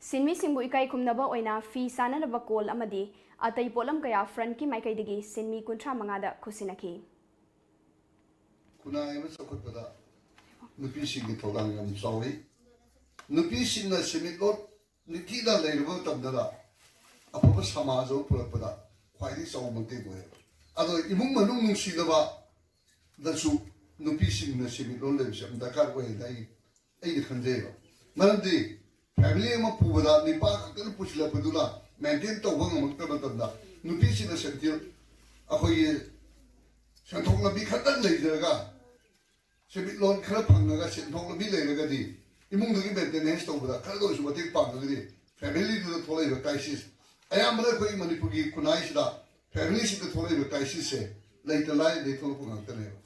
ꯁꯤꯟꯃꯤꯁꯤꯡꯕꯨ ꯏꯀꯥꯏ ꯈꯨꯝꯅꯕ ꯑꯣꯏꯅ ꯐꯤ ꯁꯥꯅꯅꯕ ꯀꯣꯜ ꯑꯃꯗꯤ ꯑꯇꯩ ꯄꯣꯠꯂꯝ ꯀꯌꯥ front ꯀꯤ ꯃꯥꯏꯀꯩꯗꯒꯤ ꯁꯤꯟꯃꯤ ꯀꯨꯟꯊ꯭ꯔꯥ ꯃꯉꯥꯗ ꯈꯨꯠꯁꯤꯟꯅꯈꯤ꯫ ꯈꯨꯟꯅꯥꯏ ꯑꯃ ꯆꯥꯎꯈꯠꯄꯗ ꯅꯨꯄꯤꯁꯤꯡꯒꯤ ꯊꯧꯗꯥꯡ ꯌꯥꯝ ꯆꯥꯎꯏ꯫ ꯅꯨꯄꯤꯁꯤꯡꯅ ꯁꯦꯟꯃꯤꯠꯂꯣꯟ ꯅꯤꯡꯊꯤꯅ ꯂꯩꯔꯕ ꯃꯇꯝꯗꯅ ꯑꯐꯕ ꯁꯃꯥꯖ ꯑꯃ ꯄꯨꯔꯛꯄꯗ ꯈ꯭ꯋꯥꯏꯗꯒꯤ ꯆꯥꯎꯕ ꯃꯇꯦꯡ ꯑꯣꯏꯌꯦꯕ꯫ ꯑꯗꯣ ꯏꯃꯨꯡ ꯃꯅꯨꯡ ꯅꯨꯡꯁꯤꯅꯕꯗꯁꯨ ꯅꯨꯄꯤꯁꯤꯡꯅ ꯁꯦꯟꯃꯤꯠꯂꯣꯟ ꯂꯩꯕꯁꯦ ꯌꯥꯝ ꯗꯔꯀꯥꯔ ꯑꯣꯏ ꯍꯥꯏꯅ ꯑꯩ ꯑꯩꯅ ꯈꯟꯖꯩꯕ꯫ ꯃꯔꯝꯗꯤ family ꯑꯃ ꯄꯨꯕꯗ ꯅꯨꯄꯥ ꯈꯛꯇꯅ ꯄꯨꯁꯤꯜꯂꯛꯄꯗꯨꯅ maintain ꯇꯧꯕ ꯉꯝꯃꯛꯇꯕ ꯃꯇꯝꯗ ꯅꯨꯄꯤꯁꯤꯡꯅ ꯁꯦꯟꯊꯤꯜ ꯑꯩꯈꯣꯏꯒꯤ ꯁꯦꯟꯊꯣꯛ ꯂꯝꯕꯤ ꯈꯛꯇꯪ ꯂꯩꯖꯔꯒ ꯁꯦꯟꯃꯤꯠꯂꯣꯟ ꯈꯔ ꯐꯪꯉꯒ ꯁꯦꯟꯊꯣꯛ ꯂꯝꯕꯤ ꯂꯩꯔꯒꯗꯤ ꯏꯃꯨꯡꯗꯨꯒꯤ maintenance ꯇꯧꯕꯗ ꯈꯔꯗ ꯑꯣꯏꯔꯁꯨ ꯃꯇꯦꯡ ꯄꯥꯡꯉꯒꯗꯤ family ꯗꯨꯗ ꯊꯣꯛꯂꯛꯏꯕ crisis ꯑꯌꯥꯝꯕꯅ ꯑꯩꯈꯣꯏ ꯃꯅꯤꯄꯨꯔꯒꯤ ꯈꯨꯟꯅꯥꯏꯁꯤꯗ ꯐꯦꯃꯤꯂꯤꯁꯤꯡꯗ ꯊꯣꯛꯂꯛꯏꯕ ꯀ꯭ꯔꯥꯏꯁꯤꯁꯁꯦ ꯂꯩꯇ ꯂꯥꯏꯔꯗꯒꯤ ꯊꯣꯛꯂꯛꯄ ꯉꯥꯛꯇꯅꯦꯕ꯫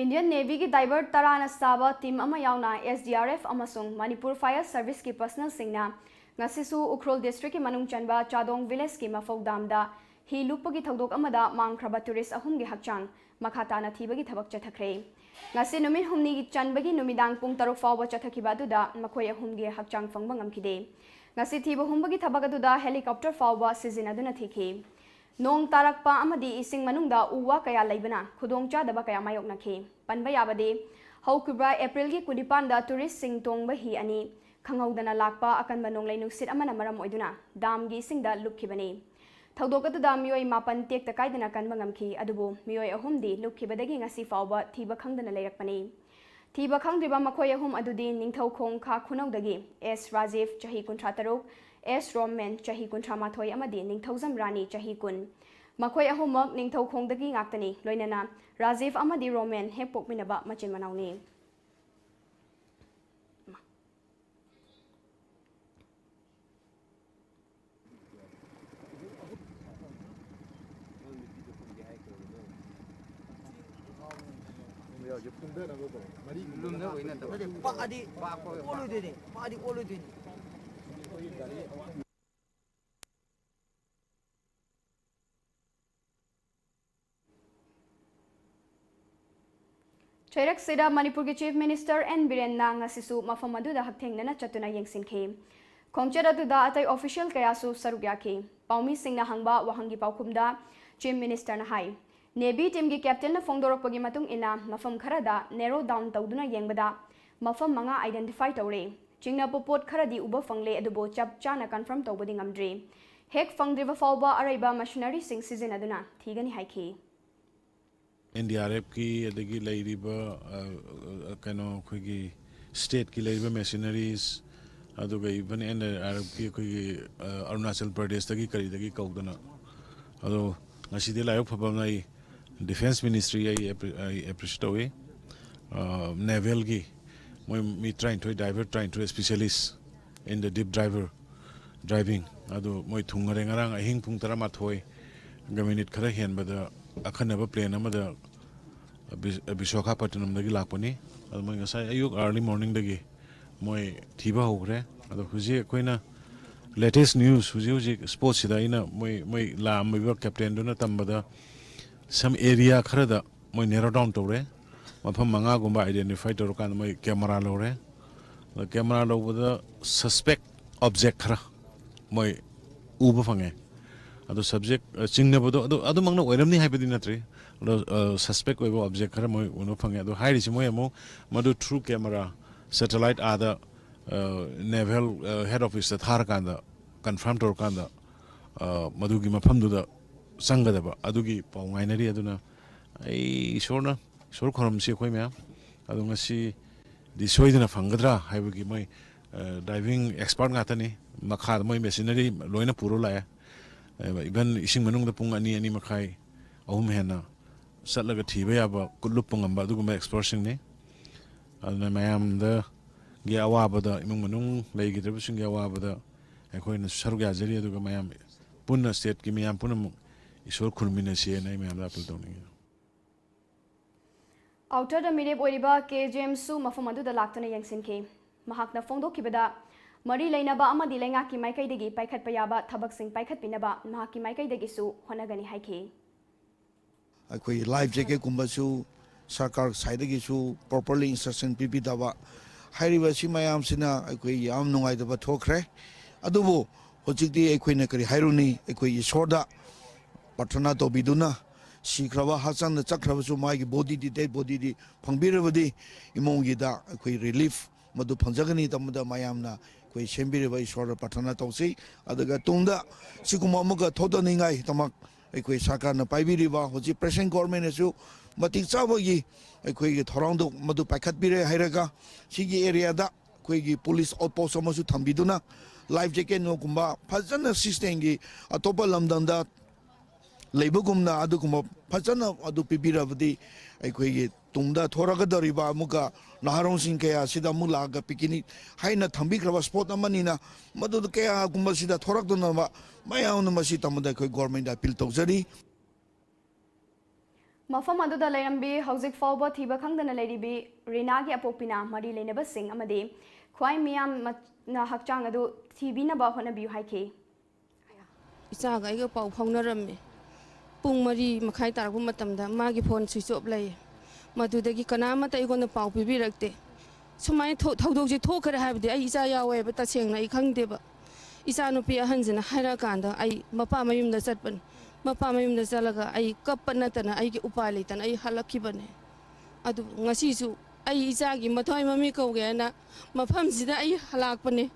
Indian Navyꯒꯤ diver ꯇꯔꯥꯅ ꯁꯥꯕ team ꯑꯃ ꯌꯥꯎꯅ S D R F ꯑꯃꯁꯨꯡ Manipur Fire Serviceꯀꯤ personnelꯁꯤꯡꯅ ꯉꯁꯤꯁꯨ ꯎꯈ꯭ꯔꯨꯜ districtꯀꯤ ꯃꯅꯨꯡ ꯆꯟꯕ ꯆꯥꯗꯣꯡ villageꯀꯤ ꯃꯐꯧ damꯗ ꯍꯤ ꯂꯨꯞꯄꯒꯤ ꯊꯧꯗꯣꯛ ꯑꯃꯗ ꯃꯥꯡꯈ꯭ꯔꯕ tourist ꯑꯍꯨꯝꯒꯤ ꯍꯛꯆꯥꯡ ꯃꯈꯥ ꯇꯥꯅ ꯊꯤꯕꯒꯤ ꯊꯕꯛ ꯆꯠꯊꯈ꯭ꯔꯦ꯫ ꯉꯁꯤ ꯅꯨꯃꯤꯠ ꯍꯨꯝꯅꯤꯒꯤ ꯆꯟꯕꯒꯤ ꯅꯨꯃꯤꯗꯥꯡ ꯄꯨꯡ ꯇꯔꯨꯛ ꯐꯥꯎꯕ ꯆꯠꯊꯈꯤꯕ ꯑꯗꯨꯗ ꯃꯈꯣꯏ ꯑꯍꯨꯝꯒꯤ ꯍꯛꯆꯥꯡ ꯐꯪꯕ ꯉꯝꯈꯤꯗꯦ꯫ ꯉꯁꯤ ꯊꯤꯕ ꯍꯨꯝꯕꯒꯤ ꯊꯕꯛ ꯑꯗꯨꯗ helicopter ꯐꯥꯎꯕ ꯁꯤꯖꯤꯟꯅꯗꯨꯅ ꯊꯤꯈꯤ꯫ ꯅꯣꯡ ꯇꯥꯔꯛꯄ ꯑꯃꯗꯤ ꯏꯁꯤꯡ ꯃꯅꯨꯡꯗ ꯎ ꯋꯥ ꯀꯌꯥ ꯂꯩꯕꯅ ꯈꯨꯗꯣꯡꯆꯥꯗꯕ ꯀꯌꯥ ꯃꯥꯌꯣꯛꯅꯈꯤ꯫ ꯄꯟꯕ ꯌꯥꯕꯗꯤ, ꯍꯧꯈꯤꯕ Aprilꯒꯤ ꯀꯨꯟꯅꯤꯄꯥꯟꯗ touristꯁꯤꯡ ꯇꯣꯡꯕ ꯍꯤ ꯑꯅꯤ ꯈꯪꯍꯧꯗꯅ ꯂꯥꯛꯄ ꯑꯀꯟꯕ ꯅꯣꯡꯂꯩ ꯅꯨꯡꯁꯤꯠ ꯑꯃꯅ ꯃꯔꯝ ꯑꯣꯏꯗꯨꯅ damꯒꯤ ꯏꯁꯤꯡꯗ ꯂꯨꯞꯈꯤꯕꯅꯤ꯫ ꯊꯧꯗꯣꯛ ꯑꯗꯨꯗ ꯃꯤꯑꯣꯏ ꯃꯥꯄꯟ ꯇꯦꯛꯇ ꯀꯥꯏꯗꯅ ꯀꯟꯕ ꯉꯝꯈꯤ, ꯑꯗꯨꯕꯨ ꯃꯤꯑꯣꯏ ꯑꯍꯨꯝꯗꯤ ꯂꯨꯞꯈꯤꯕꯗꯒꯤ ꯉꯁꯤ ꯐꯥꯎꯕ ꯊꯤꯕ ꯈꯪꯗꯅ ꯂꯩꯔꯛꯄꯅꯤ꯫ ꯊꯤꯕ ꯈꯪꯗ꯭ꯔꯤꯕ ꯃꯈꯣꯏ ꯑꯍꯨꯝ ꯑꯗꯨꯗꯤ ꯅꯤꯡꯊꯧꯈꯣꯡ ꯈꯥ ꯈꯨꯅꯧꯗꯒꯤ S ꯔꯥꯖꯤꯚ, ꯆꯍꯤ ꯀꯨꯟꯊ꯭ꯔꯥ ꯇꯔꯨꯛ, S ꯔꯣꯃꯦꯟ, ꯆꯍꯤ ꯀꯨꯟꯊ꯭ꯔꯥ ꯃꯥꯊꯣꯏ, ꯑꯃꯗꯤ ꯅꯤꯡꯊꯧꯖꯝ ꯔꯥꯅꯤ, ꯆꯍꯤ ꯀꯨꯟ꯫ ꯃꯈꯣꯏ ꯑꯍꯨꯝꯃꯛ ꯅꯤꯡꯊꯧꯈꯣꯡꯗꯒꯤ ꯉꯥꯛꯇꯅꯤ, ꯂꯣꯏꯅꯅ ꯔꯥꯖꯤꯚ ꯑꯃꯗꯤ ꯔꯣꯃꯦꯟ ꯍꯦꯛ ꯄꯣꯛꯃꯤꯟꯅꯕ ꯃꯆꯤꯟ ꯃꯅꯥꯎꯅꯤ꯫ ꯄꯥꯛꯑꯗꯤ ꯑꯣꯜꯂꯣꯏꯗꯣꯏꯅꯤ, ꯄꯥꯛꯑꯗꯤ ꯑꯣꯜꯂꯣꯏꯗꯣꯏꯅꯤ꯫ ꯆꯩꯔꯛꯁꯤꯗ ꯃꯅꯤꯄꯨꯔꯒꯤ Chief Minister N ꯕꯤꯔꯦꯟꯅ ꯉꯁꯤꯁꯨ ꯃꯐꯝ ꯑꯗꯨꯗ ꯍꯛꯊꯦꯡꯅꯅ ꯆꯠꯇꯨꯅ ꯌꯦꯡꯁꯤꯟꯈꯤ꯫ ꯈꯣꯡꯆꯠ ꯑꯗꯨꯗ ꯑꯇꯩ official ꯀꯌꯥꯁꯨ ꯁꯔꯨꯛ ꯌꯥꯈꯤ꯫ ꯄꯥꯎꯃꯤꯁꯤꯡꯅ ꯍꯪꯕ ꯋꯥꯍꯪꯒꯤ ꯄꯥꯎꯈꯨꯝꯗ Chief Ministerꯅ ꯍꯥꯏ, Navy teamꯒꯤ captainꯅ ꯐꯣꯡꯗꯣꯔꯛꯄꯒꯤ ꯃꯇꯨꯡ ꯏꯟꯅ ꯃꯐꯝ ꯈꯔꯗ narrow down ꯇꯧꯗꯨꯅ ꯌꯦꯡꯕꯗ ꯃꯐꯝ ꯃꯉꯥ identify ꯇꯧꯔꯦ꯫ ꯆꯤꯡꯅꯕ ꯄꯣꯠ ꯈꯔꯗꯤ ꯎꯕ ꯐꯪꯂꯦ, ꯑꯗꯨꯕꯨ ꯆꯞ ꯆꯥꯅ confirm ꯇꯧꯕꯗꯤ ꯉꯝꯗ꯭ꯔꯤ꯫ ꯍꯦꯛ ꯐꯪꯗ꯭ꯔꯤꯕ ꯐꯥꯎꯕ ꯑꯔꯩꯕ machineryꯁꯤꯡ ꯁꯤꯖꯤꯟꯅꯗꯨꯅ ꯊꯤꯒꯅꯤ ꯍꯥꯏꯈꯤ꯫ ꯑꯦꯟ ꯗꯤ ꯑꯥꯔ ꯑꯦꯐꯀꯤ ꯑꯗꯒꯤ ꯂꯩꯔꯤꯕ ꯀꯩꯅꯣ ꯑꯩꯈꯣꯏꯒꯤ stateꯀꯤ ꯂꯩꯔꯤꯕ machineries, ꯑꯗꯨꯒ even ꯑꯦꯟ ꯗꯤ ꯑꯥꯔ ꯑꯦꯐꯀꯤ ꯑꯩꯈꯣꯏꯒꯤ ꯑꯔꯨꯅꯥꯆꯜ ꯄ꯭ꯔꯗꯦꯁꯇꯒꯤ ꯀꯔꯤꯗꯒꯤ ꯀꯧꯗꯅ, ꯑꯗꯣ ꯉꯁꯤꯗꯤ ꯂꯥꯏꯕꯛ ꯐꯕ ꯑꯃꯅ ꯑꯩ Defence Ministry ꯑꯩ ꯑꯩ appreciate ꯇꯧꯏ꯫ Navalꯒꯤ ꯃꯣꯏ ꯃꯤ ꯇꯔꯥꯅꯤꯊꯣꯏ, diver ꯇꯔꯥꯅꯤꯊꯣꯏ, specialist in the deep diver, driving ꯑꯗꯨ ꯃꯣꯏ ꯊꯨꯡꯉꯔꯦ꯫ ꯉꯔꯥꯡ ꯑꯍꯤꯡ ꯄꯨꯡ ꯇꯔꯥꯃꯥꯊꯣꯏꯒ ꯃꯤꯅꯤꯠ ꯈꯔ ꯍꯦꯟꯕꯗ ꯑꯈꯟꯅꯕ ꯄ꯭ꯂꯦꯟ ꯑꯃꯗ ꯕꯤ-, ꯕꯤꯁꯥꯈꯥꯄꯠꯇꯅꯝꯗꯒꯤ ꯂꯥꯛꯄꯅꯤ꯫ ꯑꯗꯨ ꯃꯣꯏ ꯉꯁꯥꯏ ꯑꯌꯨꯛ ꯑꯥꯔꯂꯤ ꯃꯣꯔꯅꯤꯡꯗꯒꯤ ꯃꯣꯏ ꯊꯤꯕ ꯍꯧꯈ꯭ꯔꯦ꯫ ꯑꯗꯣ ꯍꯧꯖꯤꯛ ꯑꯩꯈꯣꯏꯅ ꯂꯦꯇꯦꯁ ꯅ꯭ꯌꯨꯁ ꯍꯧꯖꯤꯛ ꯍꯧꯖꯤꯛ ꯁ꯭ꯄꯣꯠꯁꯤꯗ ꯑꯩꯅ ꯃꯣꯏ, ꯃꯣꯏ ꯂꯥꯛꯑꯝꯃꯤꯕ ꯀꯦꯞꯇꯦꯟꯗꯨꯅ ꯇꯝꯕꯗ, ꯁꯝ ꯑꯦꯔꯤꯌꯥ ꯈꯔꯗ ꯃꯣꯏ ꯅꯦꯔꯣ ꯗꯥꯎꯟ ꯇꯧꯔꯦ꯫ ꯃꯐꯝ ꯃꯉꯥꯒꯨꯝꯕ ꯑꯥꯏꯗꯦꯟꯇꯤꯐꯥꯏ ꯇꯧꯔꯀꯥꯟꯗ ꯃꯣꯏ ꯀꯦꯃꯦꯔꯥ ꯂꯧꯔꯦ꯫ ꯑꯗ ꯀꯦꯃꯦꯔꯥ ꯂꯧꯕꯗ ꯁꯁꯄꯦꯛ ꯑꯣꯕꯖꯦꯛ ꯈꯔ ꯃꯣꯏ ꯎꯕ ꯐꯪꯉꯦ꯫ ꯑꯗꯣ ꯁꯕꯖꯦꯛ, ꯑ, ꯆꯤꯡꯅꯕꯗꯣ ꯑꯗꯨ ꯑꯗꯨꯃꯛꯅ ꯑꯣꯏꯔꯝꯅꯤ ꯍꯥꯏꯕꯗꯤ ꯅꯠꯇ꯭ꯔꯤ꯫ ꯑꯗꯣ, ꯑ, ꯁꯁꯄꯦꯛ ꯑꯣꯏꯕ ꯑꯣꯕꯖꯦꯛ ꯈꯔ ꯃꯣꯏ ꯎꯅꯕ ꯐꯪꯉꯦ꯫ ꯑꯗꯣ ꯍꯥꯏꯔꯤꯁꯤ ꯃꯣꯏ ꯑꯃꯨꯛ ꯃꯗꯨ ꯊ꯭ꯔꯨ ꯀꯦꯃꯦꯔꯥ, ꯁꯦꯇꯦꯂꯥꯏꯠ ꯑꯥꯗ, ꯑ, ꯅꯦꯚꯦꯜ, ꯑ, ꯍꯦꯗ ꯑꯣꯐꯤꯁꯇ ꯊꯥꯔꯀꯥꯟꯗ, ꯀꯟꯐꯥꯔꯝ ꯇꯧꯔꯀꯥꯟꯗ, ꯑ, ꯃꯗꯨꯒꯤ ꯃꯐꯝꯗꯨꯗ ꯆꯪꯒꯗꯕ ꯑꯗꯨꯒꯤ ꯄꯥꯎ ꯉꯥꯏꯅꯔꯤ꯫ ꯑꯗꯨꯅ ꯑꯩ ꯏꯁꯣꯔꯅ, ꯏꯁꯣꯔ ꯈꯨꯔꯨꯝꯁꯤ ꯑꯩꯈꯣꯏ ꯃꯌꯥꯝ꯫ ꯑꯗꯣ ꯉꯁꯤꯗꯤ ꯁꯣꯏꯗꯅ ꯐꯪꯒꯗ꯭ꯔꯥ ꯍꯥꯏꯕꯒꯤ ꯃꯣꯏ, ꯑ, ꯗꯥꯏꯚꯤꯡ ꯑꯦꯛꯁꯄꯥꯔꯠ ꯉꯥꯛꯇꯅꯤ꯫ ꯃꯈꯥꯗ ꯃꯣꯏ ꯃꯦꯁꯤꯅꯔꯤ ꯂꯣꯏꯅ ꯄꯨꯔ ꯂꯥꯛꯑꯦ꯫ ꯑ, ꯏꯚꯟ ꯏꯁꯤꯡ ꯃꯅꯨꯡꯗ ꯄꯨꯡ ꯑꯅꯤ, ꯑꯅꯤ ꯃꯈꯥꯏ, ꯑꯍꯨꯝ ꯍꯦꯟꯅ ꯆꯠꯂꯒ ꯊꯤꯕ ꯌꯥꯕ, ꯈꯨꯠ ꯂꯨꯞꯄ ꯉꯝꯕ ꯑꯗꯨꯒꯨꯝꯕ ꯑꯦꯛꯁꯄꯔꯠꯁꯤꯡꯅꯤ꯫ ꯑꯗꯨꯅ ꯃꯌꯥꯝꯗꯒꯤ ꯑꯋꯥꯕꯗ, ꯏꯃꯨꯡ ꯃꯅꯨꯡ ꯂꯩꯈꯤꯗ꯭ꯔꯕꯁꯤꯡꯒꯤ ꯑꯋꯥꯕꯗ ꯑꯩꯈꯣꯏꯅ ꯁꯔꯨꯛ ꯌꯥꯖꯔꯤ꯫ ꯑꯗꯨꯒ ꯃꯌꯥꯝ ꯄꯨꯟꯅ, ꯁ꯭ꯇꯦꯠꯀꯤ ꯃꯤꯌꯥꯝ ꯄꯨꯝꯅꯃꯛ ꯏꯁꯣꯔ ꯈꯨꯔꯨꯝꯃꯤꯟꯅꯁꯤ ꯍꯥꯏꯅ ꯑꯩ ꯃꯌꯥꯝꯗ ꯑꯥꯄꯤꯜ ꯇꯧꯅꯤꯡꯉꯤ꯫ ꯑꯥꯎꯇꯔꯗ ꯃꯤꯔꯦꯞ ꯑꯣꯏꯔꯤꯕ ꯀꯦ ꯖꯦꯝꯁꯁꯨ ꯃꯐꯝ ꯑꯗꯨꯗ ꯂꯥꯛꯇꯨꯅ ꯌꯦꯡꯁꯤꯟꯈꯤ꯫ ꯃꯍꯥꯛꯅ ꯐꯣꯡꯗꯣꯛꯈꯤꯕꯗ, ꯃꯔꯤ ꯂꯩꯅꯕ ꯑꯃꯗꯤ ꯂꯩꯉꯥꯛꯀꯤ ꯃꯥꯏꯀꯩꯗꯒꯤ ꯄꯥꯏꯈꯠꯄ ꯌꯥꯕ ꯊꯕꯛꯁꯤꯡ ꯄꯥꯏꯈꯠꯄꯤꯅꯕ ꯃꯍꯥꯛꯀꯤ ꯃꯥꯏꯀꯩꯗꯒꯤꯁꯨ ꯍꯣꯠꯅꯒꯅꯤ ꯍꯥꯏꯈꯤ꯫ ꯑꯩꯈꯣꯏꯒꯤ ꯂꯥꯏꯐ ꯖꯦꯀꯦꯠꯀꯨꯝꯕꯁꯨ ꯁꯔꯀꯥꯔ ꯁꯥꯏꯗꯒꯤꯁꯨ ꯄ꯭ꯔꯣꯄꯔꯂꯤ ꯏꯟꯁꯇ꯭ꯔꯛꯁꯟ ꯄꯤꯕꯤꯗꯕ, ꯍꯥꯏꯔꯤꯕ ꯑꯁꯤ ꯃꯌꯥꯝꯁꯤꯅ ꯑꯩꯈꯣꯏ ꯌꯥꯝ ꯅꯨꯡꯉꯥꯏꯇꯕ ꯊꯣꯛꯈ꯭ꯔꯦ꯫ ꯑꯗꯨꯕꯨ ꯍꯧꯖꯤꯛꯇꯤ ꯑꯩꯈꯣꯏꯅ ꯀꯔꯤ ꯍꯥꯏꯔꯨꯅꯤ, ꯑꯩꯈꯣꯏ ꯏꯁꯣꯔꯗ ꯄ꯭ꯔꯊꯅꯥ ꯇꯧꯕꯤꯗꯨꯅ, ꯁꯤꯈ꯭ꯔꯕ, ꯍꯛꯆꯥꯡꯗ ꯆꯠꯈ꯭ꯔꯕꯁꯨ ꯃꯥꯒꯤ ꯕꯣꯗꯤꯗꯤ, ꯗꯦꯗ ꯕꯣꯗꯤꯗꯤ ꯐꯪꯕꯤꯔꯕꯗꯤ ꯏꯃꯨꯡꯒꯤꯗ ꯑꯩꯈꯣꯏ ꯔꯤꯂꯤꯐ ꯃꯗꯨ ꯐꯪꯖꯒꯅꯤ꯫ ꯇꯝꯕꯗ ꯃꯌꯥꯝꯅ ꯑꯩꯈꯣꯏ ꯁꯦꯝꯕꯤꯔꯤꯕ ꯏꯁꯣꯔꯗ ꯄ꯭ꯔꯊꯅꯥ ꯇꯧꯁꯤ꯫ ꯑꯗꯨꯒ ꯇꯨꯡꯗ ꯁꯤꯒꯨꯝꯕ ꯑꯃꯨꯛꯀ ꯊꯣꯛꯇꯅꯤꯡꯉꯥꯏꯒꯤꯗꯃꯛ ꯑꯩꯈꯣꯏ ꯁꯔꯀꯥꯔꯅ ꯄꯥꯏꯕꯤꯔꯤꯕ ꯍꯧꯖꯤꯛ ꯄ꯭ꯔꯦꯁꯦꯟ ꯒꯣꯔꯃꯦꯟꯅꯁꯨ ꯃꯇꯤꯛ ꯆꯥꯕꯒꯤ ꯑꯩꯈꯣꯏꯒꯤ ꯊꯧꯔꯥꯡꯗꯣ ꯃꯗꯨ ꯄꯥꯏꯈꯠꯄꯤꯔꯦ ꯍꯥꯏꯔꯒ, ꯁꯤꯒꯤ ꯑꯦꯔꯤꯌꯥꯗ ꯑꯩꯈꯣꯏꯒꯤ ꯄꯨꯂꯤꯁ ꯑꯥꯎꯠ ꯄꯣꯁ ꯑꯃꯁꯨ ꯊꯝꯕꯤꯗꯨꯅ, ꯂꯥꯏꯐ ꯖꯦꯀꯦꯠꯅꯒꯨꯝꯕ ꯐꯖꯅ ꯁꯤꯁꯇꯦꯝꯒꯤ ꯑꯇꯣꯞꯄ ꯂꯝꯗꯝꯗ ꯂꯩꯕꯒꯨꯝꯅ ꯑꯗꯨꯒꯨꯝꯕ ꯐꯖꯅ ꯑꯗꯨ ꯄꯤꯕꯤꯔꯕꯗꯤ ꯑꯩꯈꯣꯏꯒꯤ ꯇꯨꯡꯗ ꯊꯣꯔꯛꯀꯗꯧꯔꯤꯕ ꯑꯃꯨꯛꯀ ꯅꯍꯥꯔꯣꯜꯁꯤꯡ ꯀꯌꯥ ꯑꯁꯤꯗ ꯑꯃꯨꯛ ꯂꯥꯛꯑꯒ ꯄꯤꯛꯅꯤꯛ ꯍꯥꯏꯅ ꯊꯝꯕꯤꯈ꯭ꯔꯕ ꯁ꯭ꯄꯣꯠ ꯑꯃꯅꯤꯅ, ꯃꯗꯨꯗ ꯀꯌꯥꯒꯨꯝꯕꯁꯤꯗ ꯊꯣꯔꯛꯇꯅꯕ ꯃꯌꯥꯝꯅ ꯃꯁꯤ ꯇꯝꯕꯗ ꯑꯩꯈꯣꯏ ꯒꯣꯔꯃꯦꯟꯗ ꯑꯄꯤꯜ ꯇꯧꯖꯔꯤ꯫ ꯃꯐꯝ ꯑꯗꯨꯗ ꯂꯩꯔꯝꯕꯤ, ꯍꯧꯖꯤꯛ ꯐꯥꯎꯕ ꯊꯤꯕ ꯈꯪꯗꯅ ꯂꯩꯔꯤꯕꯤ ꯔꯤꯅꯥꯒꯤ ꯑꯄꯣꯛꯄꯤꯅ ꯃꯔꯤ ꯂꯩꯅꯕꯁꯤꯡ ꯑꯃꯗꯤ ꯈ꯭ꯋꯥꯏ ꯃꯤꯌꯥꯝꯅ ꯍꯛꯆꯥꯡ ꯑꯗꯨ ꯊꯤꯕꯤꯅꯕ ꯍꯣꯠꯅꯕꯤꯌꯨ ꯍꯥꯏꯈꯤ꯫ ꯏꯆꯥꯒ ꯑꯩꯒ ꯄꯥꯎ ꯐꯥꯎꯅꯔꯝꯃꯤ꯫ ꯄꯨꯡ ꯃꯔꯤ ꯃꯈꯥꯏ ꯇꯥꯔꯛꯄ ꯃꯇꯝꯗ ꯃꯥꯒꯤ ꯐꯣꯟ ꯁ꯭ꯋꯤꯆ ꯑꯣꯐ ꯂꯩ꯫ ꯃꯗꯨꯗꯒꯤ ꯀꯅꯥꯃꯠꯇ ꯑꯩꯉꯣꯟꯗ ꯄꯥꯎ ꯄꯤꯕꯤꯔꯛꯇꯦ꯫ ꯁꯨꯃꯥꯏꯅ ꯊꯣ- ꯊꯧꯗꯣꯛꯁꯦ ꯊꯣꯛꯈ꯭ꯔꯦ ꯍꯥꯏꯕꯗꯤ ꯑꯩ ꯏꯆꯥ ꯌꯥꯎꯋꯦ ꯍꯥꯏꯕ ꯇꯁꯦꯡꯅ ꯑꯩ ꯈꯪꯗꯦꯕ꯫ ꯏꯆꯥ ꯅꯨꯄꯤ ꯑꯍꯟꯁꯤꯅ ꯍꯥꯏꯔꯛꯑꯀꯥꯟꯗ ꯑꯩ ꯃꯄꯥ ꯃꯌꯨꯝꯗ ꯆꯠꯄꯅꯤ꯫ ꯃꯄꯥ ꯃꯌꯨꯝꯗ ꯆꯠꯂꯒ ꯑꯩ ꯀꯞꯄ ꯅꯠꯇꯅ ꯑꯩꯒꯤ ꯎꯄꯥꯏ ꯂꯩꯇꯅ ꯑꯩ ꯍꯜꯂꯛꯈꯤꯕꯅꯦ꯫ ꯑꯗꯨ ꯉꯁꯤꯁꯨ ꯑꯩ ꯏꯆꯥꯒꯤ ꯃꯊ꯭ꯋꯥꯏ ꯃꯃꯤꯠ ꯀꯧꯒꯦ ꯍꯥꯏꯅ ꯃꯐꯝꯁꯤꯗ ꯑꯩ ꯍꯜꯂꯛꯄꯅꯦ꯫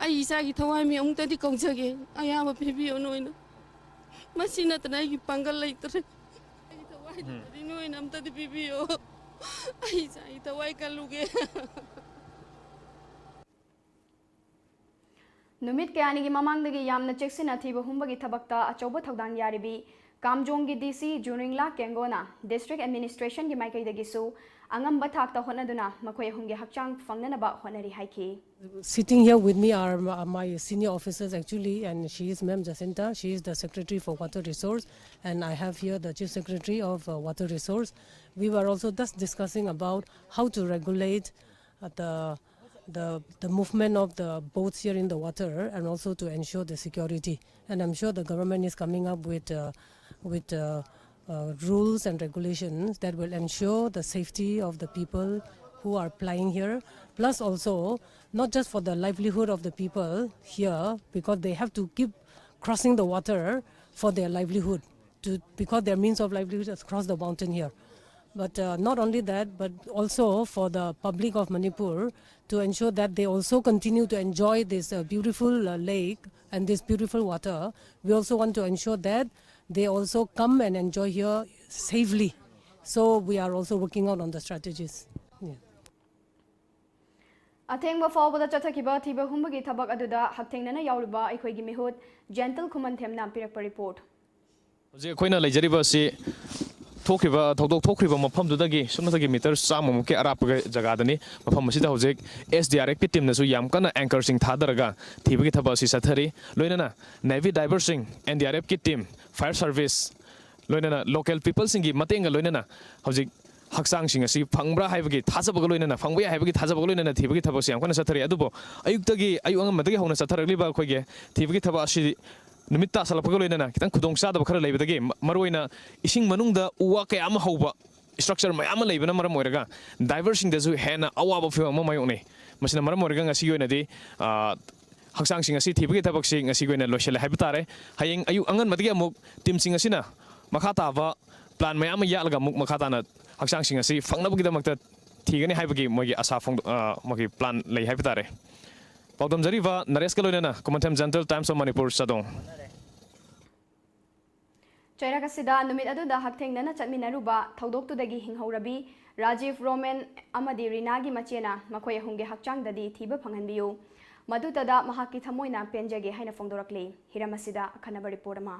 ꯑꯩ ꯏꯆꯥꯒꯤ ꯊꯋꯥꯏ ꯃꯤ ꯑꯃꯨꯛꯇꯗꯤ ꯀꯧꯖꯒꯦ, ꯑꯌꯥꯕ ꯄꯤꯕꯤꯌꯨ ꯅꯣꯏꯅ꯫ ꯃꯁꯤ ꯅꯠꯇꯅ ꯑꯩꯒꯤ ꯄꯥꯡꯒꯜ ꯂꯩꯇ꯭ꯔꯦ꯫ ꯑꯩꯒꯤ ꯊꯋꯥꯏꯗꯨꯗꯤ ꯅꯣꯏꯅ ꯑꯝꯇꯗꯤ ꯄꯤꯕꯤꯌꯨ꯫ ꯑꯩ ꯏꯆꯥꯒꯤ ꯊꯋꯥꯏ ꯀꯜꯂꯨꯒꯦ꯫ ꯅꯨꯃꯤꯠ ꯀꯌꯥꯅꯤꯒꯤ ꯃꯃꯥꯡꯗꯒꯤ ꯌꯥꯝꯅ ꯆꯦꯛꯁꯤꯟꯅ ꯊꯤꯕ ꯍꯨꯝꯕꯒꯤ ꯊꯕꯛꯇ ꯑꯆꯧꯕ ꯊꯧꯗꯥꯡ ꯌꯥꯔꯤꯕꯤ ꯀꯥꯝꯖꯣꯡꯒꯤ ꯗꯤ ꯁꯤ ꯖꯨꯔꯤꯡꯂꯥ ꯀꯦꯡꯒꯣꯅ ꯗꯤꯁꯇ꯭ꯔꯤꯛ ꯑꯦꯗꯃꯤꯅꯤꯁꯇ꯭ꯔꯦꯁꯟꯒꯤ ꯃꯥꯏꯀꯩꯗꯒꯤꯁꯨ ꯑꯉꯝꯕ ꯊꯥꯛꯇ ꯍꯣꯠꯅꯗꯨꯅ ꯃꯈꯣꯏ ꯑꯍꯨꯝꯒꯤ ꯍꯛꯆꯥꯡ ꯐꯪꯅꯅꯕ ꯍꯣꯠꯅꯔꯤ ꯍꯥꯏꯈꯤ꯫ Sitting here with me are my senior officers actually, and she is Ma'am Jacinta. She is the secretary for water resource, and I have here the chief secretary of uh, water resource. We were also just discussing about how to regulate uh, the, the the movement of the boats here in the water, and also to ensure the security. And I'm sure the government is coming up with uh, with uh, uh, rules and regulations that will ensure the safety of the people who are plying here, plus also not just for the livelihood of the people here, because they have to keep crossing the water for their livelihood, to, because their means of livelihood is across the mountain here. But uh, not only that, but also for the public of Manipur to ensure that they also continue to enjoy this uh, beautiful uh, lake and this beautiful water. We also want to ensure that they also come and enjoy here safely. So we are also working out on the strategies. Yeah. ꯑꯊꯦꯡꯕ ꯐꯥꯎꯕꯗ ꯆꯠꯊꯈꯤꯕ ꯊꯤꯕ ꯍꯨꯝꯕꯒꯤ ꯊꯕꯛ ꯑꯗꯨꯗ ꯍꯛꯊꯦꯡꯅꯅ ꯌꯥꯎꯔꯨꯕ ꯑꯩꯈꯣꯏꯒꯤ ꯃꯤꯍꯨꯠ gentle ꯈꯨꯃꯟꯊꯦꯝꯅ ꯄꯤꯔꯛꯄ report. ꯍꯧꯖꯤꯛ ꯑꯩꯈꯣꯏꯅ ꯂꯩꯖꯔꯤꯕ ꯑꯁꯤ ꯊꯣꯛꯈꯤꯕ ꯊꯧꯗꯣꯛ ꯊꯣꯛꯈ꯭ꯔꯤꯕ ꯃꯐꯝꯗꯨꯗꯒꯤ ꯁꯨꯞꯅꯇꯒꯤ ꯃꯤꯇꯔ ꯆꯥꯝꯃꯃꯨꯛꯀꯤ ꯑꯔꯥꯞꯄꯒꯤ ꯖꯒꯥꯗꯅꯤ꯫ ꯃꯐꯝ ꯑꯁꯤꯗ ꯍꯧꯖꯤꯛ ꯑꯦꯁ ꯗꯤ ꯑꯥꯔ ꯑꯦꯐꯀꯤ ꯇꯤꯝꯅꯁꯨ ꯌꯥꯝ ꯀꯟꯅ ꯑꯦꯡꯀꯔꯁꯤꯡ ꯊꯥꯗꯔꯒ ꯊꯤꯕꯒꯤ ꯊꯕꯛ ꯑꯁꯤ ꯆꯠꯊꯔꯤ꯫ ꯂꯣꯏꯅꯅ ꯅꯦꯚꯤ ꯗꯥꯏꯚꯔꯁꯤꯡ, ꯑꯦꯟ ꯗꯤ ꯑꯥꯔ ꯑꯦꯐꯀꯤ ꯇꯤꯝ, ꯐꯥꯌꯔ ꯁꯥꯔꯚꯤꯁ, ꯂꯣꯏꯅꯅ ꯂꯣꯀꯦꯜ ꯄꯤꯄꯜꯁꯤꯡꯒꯤ ꯃꯇꯦꯡꯒ ꯂꯣꯏꯅꯅ ꯍꯧꯖꯤꯛ ꯍꯛꯆꯥꯡꯁꯤꯡ ꯑꯁꯤ ꯐꯪꯕ꯭ꯔꯥ ꯍꯥꯏꯕꯒꯤ ꯊꯥꯖꯕꯒ ꯂꯣꯏꯅꯅ, ꯐꯪꯕ ꯌꯥꯏ ꯍꯥꯏꯕꯒꯤ ꯊꯥꯖꯕꯒ ꯂꯣꯏꯅꯅ ꯊꯤꯕꯒꯤ ꯊꯕꯛꯁꯤ ꯌꯥꯝ ꯀꯟꯅ ꯆꯠꯊꯔꯤ꯫ ꯑꯗꯨꯕꯨ ꯑꯌꯨꯛꯇꯒꯤ, ꯑꯌꯨꯛ ꯑꯉꯟꯕꯗꯒꯤ ꯍꯧꯅ ꯆꯠꯊꯔꯛꯂꯤꯕ ꯑꯩꯈꯣꯏꯒꯤ ꯊꯤꯕꯒꯤ ꯊꯕꯛ ꯑꯁꯤ ꯅꯨꯃꯤꯠ ꯇꯥꯁꯜꯂꯛꯄꯒ ꯂꯣꯏꯅꯅ ꯈꯤꯇꯪ ꯈꯨꯗꯣꯡ ꯆꯥꯗꯕ ꯈꯔ ꯂꯩꯕꯗꯒꯤ, ꯃ-, ꯃꯔꯨꯑꯣꯏꯅ ꯏꯁꯤꯡ ꯃꯅꯨꯡꯗ ꯎ ꯋꯥ ꯀꯌꯥ ꯑꯃ ꯍꯧꯕ ꯏꯁꯇ꯭ꯔꯛꯆꯔ ꯃꯌꯥꯝ ꯑꯃ ꯂꯩꯕꯅ ꯃꯔꯝ ꯑꯣꯏꯔꯒ ꯗꯥꯏꯚꯔꯁꯤꯡꯗꯁꯨ ꯍꯦꯟꯅ ꯑꯋꯥꯕ ꯐꯤꯕꯝ ꯑꯃ ꯃꯥꯌꯣꯛꯅꯩ꯫ ꯃꯁꯤꯅ ꯃꯔꯝ ꯑꯣꯏꯔꯒ ꯉꯁꯤꯒꯤ ꯑꯣꯏꯅꯗꯤ, ꯑ, ꯍꯛꯆꯥꯡꯁꯤꯡ ꯑꯁꯤ ꯊꯤꯕꯒꯤ ꯊꯕꯛꯁꯤ ꯉꯁꯤꯒꯤ ꯑꯣꯏꯅ ꯂꯣꯏꯁꯤꯜꯂꯦ ꯍꯥꯏꯕ ꯇꯥꯔꯦ꯫ ꯍꯌꯦꯡ ꯑꯌꯨꯛ ꯑꯉꯟꯕꯗꯒꯤ ꯑꯃꯨꯛ ꯇꯤꯝꯁꯤꯡ ꯑꯁꯤꯅ ꯃꯈꯥ ꯇꯥꯕ ꯄ꯭ꯂꯥꯟ ꯃꯌꯥꯝ ꯑꯃ ꯌꯥꯠꯂꯒ ꯑꯃꯨꯛ ꯃꯈꯥ ꯇꯥꯅ ꯍꯛꯆꯥꯡꯁꯤꯡ ꯑꯁꯤ ꯐꯪꯅꯕꯒꯤꯗꯃꯛꯇ ꯊꯤꯒꯅꯤ ꯍꯥꯏꯕꯒꯤ ꯃꯣꯏꯒꯤ ꯑꯁꯥ ꯐꯣꯡꯗꯣꯛ-, ꯑ, ꯃꯣꯏꯒꯤ ꯄ꯭ꯂꯥꯟ ꯂꯩ ꯍꯥꯏꯕ ꯇꯥꯔꯦ꯫ ꯄꯥꯎꯗꯝꯖꯔꯤꯕ ꯅꯔꯦꯁꯀ ꯂꯣꯏꯅꯅ ꯀꯨꯃꯟꯊꯦꯝ ꯖꯦꯟꯇꯜ, ꯇꯥꯏꯝꯁ ꯑꯣꯐ ꯃꯅꯤꯄꯨꯔ, ꯆꯥꯗꯣꯡ꯫ ꯆꯩꯔꯛ ꯑꯁꯤꯗ ꯅꯨꯃꯤꯠ ꯑꯗꯨꯗ ꯍꯛꯊꯦꯡꯅꯅ ꯆꯠꯃꯤꯟꯅꯔꯨꯕ ꯊꯧꯗꯣꯛꯇꯨꯗꯒꯤ ꯍꯤꯡꯍꯧꯔꯕꯤ ꯔꯥꯖꯤꯚ, ꯔꯣꯃꯦꯟ ꯑꯃꯗꯤ ꯔꯤꯅꯥꯒꯤ ꯃꯆꯦꯅ ꯃꯈꯣꯏ ꯑꯍꯨꯝꯒꯤ ꯍꯛꯆꯥꯡꯗꯗꯤ ꯊꯤꯕ ꯐꯪꯍꯟꯕꯤꯌꯨ꯫ ꯃꯗꯨꯇꯗ ꯃꯍꯥꯛꯀꯤ ꯊꯃꯣꯏꯅ ꯄꯦꯟꯖꯒꯦ ꯍꯥꯏꯅ ꯐꯣꯡꯗꯣꯔꯛꯂꯤ꯫ ꯍꯤꯔꯝ ꯑꯁꯤꯗ ꯑꯈꯟꯅꯕ ꯔꯤꯄꯣꯔꯠ ꯑꯃ꯫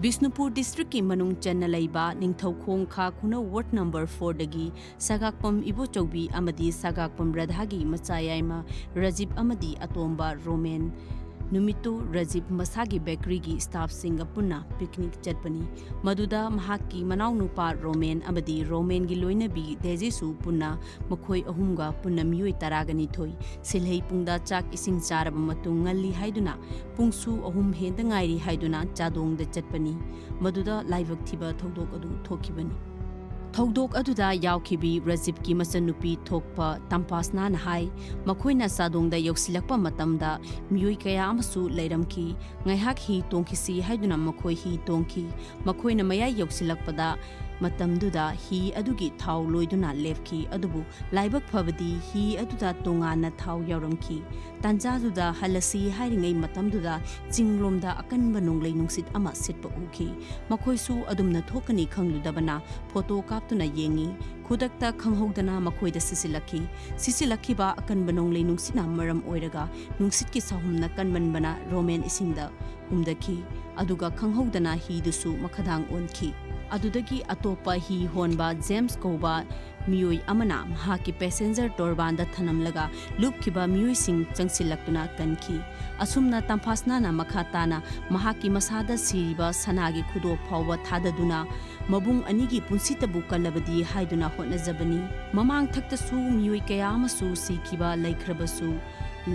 ꯕꯤꯁꯅꯨꯄꯨꯔ ꯗꯤꯁꯇ꯭ꯔꯤꯛꯀꯤ ꯃꯅꯨꯡ ꯆꯟꯅ ꯂꯩꯕ ꯅꯤꯡꯊꯧꯈꯣꯡ ꯈꯥ ꯈꯨꯅꯧ ꯋꯥꯔꯗ ꯅꯝꯕꯔ ꯐꯣꯔꯗꯒꯤ ꯁꯒꯥꯛꯄꯝ ꯏꯕꯣꯆꯧꯕꯤ ꯑꯃꯗꯤ ꯁꯒꯥꯛꯄꯝ ꯔꯥꯙꯥꯒꯤ ꯃꯆꯥꯌꯥꯏꯃ ꯔꯥꯖꯤꯕ ꯑꯃꯗꯤ ꯑꯇꯣꯝꯕ ꯔꯣꯃꯦꯟ꯫ ꯅꯨꯃꯤꯠꯇꯨ ꯔꯥꯖꯤꯕ ꯃꯁꯥꯒꯤ ꯕꯦꯀꯔꯤꯒꯤ ꯁ꯭ꯇꯥꯐꯁꯤꯡꯒ ꯄꯨꯟꯅ ꯄꯤꯛꯅꯤꯛ ꯆꯠꯄꯅꯤ꯫ ꯃꯗꯨꯗ ꯃꯍꯥꯛꯀꯤ ꯃꯅꯥꯎꯅꯨꯄꯥ ꯔꯣꯃꯦꯟ ꯑꯃꯗꯤ ꯔꯣꯃꯦꯟꯒꯤ ꯂꯣꯏꯅꯕꯤ ꯗꯦꯖꯤꯁꯨ ꯄꯨꯟꯅ ꯃꯈꯣꯏ ꯑꯍꯨꯝꯒ ꯄꯨꯟꯅ ꯃꯤꯑꯣꯏ ꯇꯔꯥꯒ ꯅꯤꯊꯣꯏ ꯁꯤꯜꯍꯩ ꯄꯨꯡꯗ ꯆꯥꯛ ꯏꯁꯤꯡ ꯆꯥꯔꯕ ꯃꯇꯨꯡ ꯉꯜꯂꯤ ꯍꯥꯏꯗꯨꯅ ꯄꯨꯡꯁꯨ ꯑꯍꯨꯝ ꯍꯦꯟꯗ ꯉꯥꯏꯔꯤ ꯍꯥꯏꯗꯨꯅ ꯆꯥꯗꯣꯡꯗ ꯆꯠꯄꯅꯤ꯫ ꯃꯗꯨꯗ ꯂꯥꯏꯕꯛ ꯊꯤꯕ ꯊꯧꯗꯣꯛ ꯑꯗꯨ ꯊꯣꯛꯈꯤꯕꯅꯤ꯫ ꯊꯧꯗꯣꯛ ꯑꯗꯨꯗ ꯌꯥꯎꯈꯤꯕꯤ ꯔꯥꯖꯤꯕꯀꯤ ꯃꯆꯟꯅꯨꯄꯤ ꯊꯣꯛꯄ ꯇꯝꯄꯥꯁꯅꯥꯅ ꯍꯥꯏ, ꯃꯈꯣꯏꯅ ꯆꯥꯗꯣꯡꯗ ꯌꯧꯁꯤꯜꯂꯛꯄ ꯃꯇꯝꯗ ꯃꯤꯑꯣꯏ ꯀꯌꯥ ꯑꯃꯁꯨ ꯂꯩꯔꯝꯈꯤ꯫ ꯉꯥꯏꯍꯥꯛ ꯍꯤ ꯇꯣꯡꯈꯤꯁꯤ ꯍꯥꯏꯗꯨꯅ ꯃꯈꯣꯏ ꯍꯤ ꯇꯣꯡꯈꯤ꯫ ꯃꯈꯣꯏꯅ ꯃꯌꯥꯏ ꯌꯧꯁꯤꯜꯂꯛꯄꯗ ꯃꯇꯝꯗꯨꯗ ꯍꯤ ꯑꯗꯨꯒꯤ ꯊꯥꯎ ꯂꯣꯏꯗꯨꯅ ꯂꯦꯞꯈꯤ꯫ ꯑꯗꯨꯕꯨ ꯂꯥꯏꯕꯛ ꯐꯕꯗꯤ ꯍꯤ ꯑꯗꯨꯗ ꯇꯣꯉꯥꯟꯅ ꯊꯥꯎ ꯌꯥꯎꯔꯝꯈꯤ꯫ ꯇꯥꯟꯖꯥꯗꯨꯗ ꯍꯜꯂꯁꯤ ꯍꯥꯏꯔꯤꯉꯩ ꯃꯇꯝꯗꯨꯗ ꯆꯤꯡꯂꯣꯝꯗ ꯑꯀꯟꯕ ꯅꯣꯡꯂꯩ ꯅꯨꯡꯁꯤꯠ ꯑꯃ ꯁꯤꯠꯄ ꯎꯈꯤ꯫ ꯃꯈꯣꯏꯁꯨ ꯑꯗꯨꯝꯅ ꯊꯣꯛꯀꯅꯤ ꯈꯪꯂꯨꯗꯕꯅ ꯐꯣꯇꯣ ꯀꯥꯞꯇꯨꯅ ꯌꯦꯡꯉꯤ꯫ ꯈꯨꯗꯛꯇ ꯈꯪꯍꯧꯗꯅ ꯃꯈꯣꯏꯗ ꯁꯤꯁꯤꯜꯂꯛꯈꯤ꯫ ꯁꯤꯁꯤꯜꯂꯛꯈꯤꯕ ꯑꯀꯟꯕ ꯅꯣꯡꯂꯩ ꯅꯨꯡꯁꯤꯠꯅ ꯃꯔꯝ ꯑꯣꯏꯔꯒ ꯅꯨꯡꯁꯤꯠꯀꯤ ꯁꯥꯍꯨꯝꯅ ꯀꯟꯃꯟꯕꯅ ꯔꯣꯃꯦꯟ ꯏꯁꯤꯡꯗ ꯍꯨꯝꯗꯈꯤ꯫ ꯑꯗꯨꯒ ꯈꯪꯍꯧꯗꯅ ꯍꯤꯗꯨꯁꯨ ꯃꯈꯥꯗꯥꯡ ꯑꯣꯟꯈꯤ꯫ ꯑꯗꯨꯗꯒꯤ ꯑꯇꯣꯞꯄ ꯍꯤ ꯍꯣꯟꯕ ꯖꯦꯝꯁ ꯀꯧꯕ ꯃꯤꯑꯣꯏ ꯑꯃꯅ ꯃꯍꯥꯛꯀꯤ ꯄꯦꯁꯦꯟꯖꯔ ꯇꯣꯔꯕꯥꯟꯗ ꯊꯅꯝꯂꯒ ꯂꯨꯞꯈꯤꯕ ꯃꯤꯑꯣꯏꯁꯤꯡ ꯆꯪꯁꯤꯜꯂꯛꯇꯨꯅ ꯀꯟꯈꯤ꯫ ꯑꯁꯨꯝꯅ ꯇꯝꯐꯥꯁꯅꯥꯅ ꯃꯈꯥ ꯇꯥꯅ ꯃꯍꯥꯛꯀꯤ ꯃꯁꯥꯗ ꯁꯤꯔꯤꯕ ꯁꯅꯥꯒꯤ ꯈꯨꯗꯣꯞ ꯐꯥꯎꯕ ꯊꯥꯗꯗꯨꯅ ꯃꯕꯨꯡ ꯑꯅꯤꯒꯤ ꯄꯨꯟꯁꯤꯇꯕꯨ ꯀꯜꯂꯕꯗꯤ ꯍꯥꯏꯗꯨꯅ ꯍꯣꯠꯅꯖꯕꯅꯤ꯫ ꯃꯃꯥꯡꯊꯛꯇꯁꯨ ꯃꯤꯑꯣꯏ ꯀꯌꯥ ꯑꯃꯁꯨ ꯁꯤꯈꯤꯕ ꯂꯩꯈ꯭ꯔꯕꯁꯨ,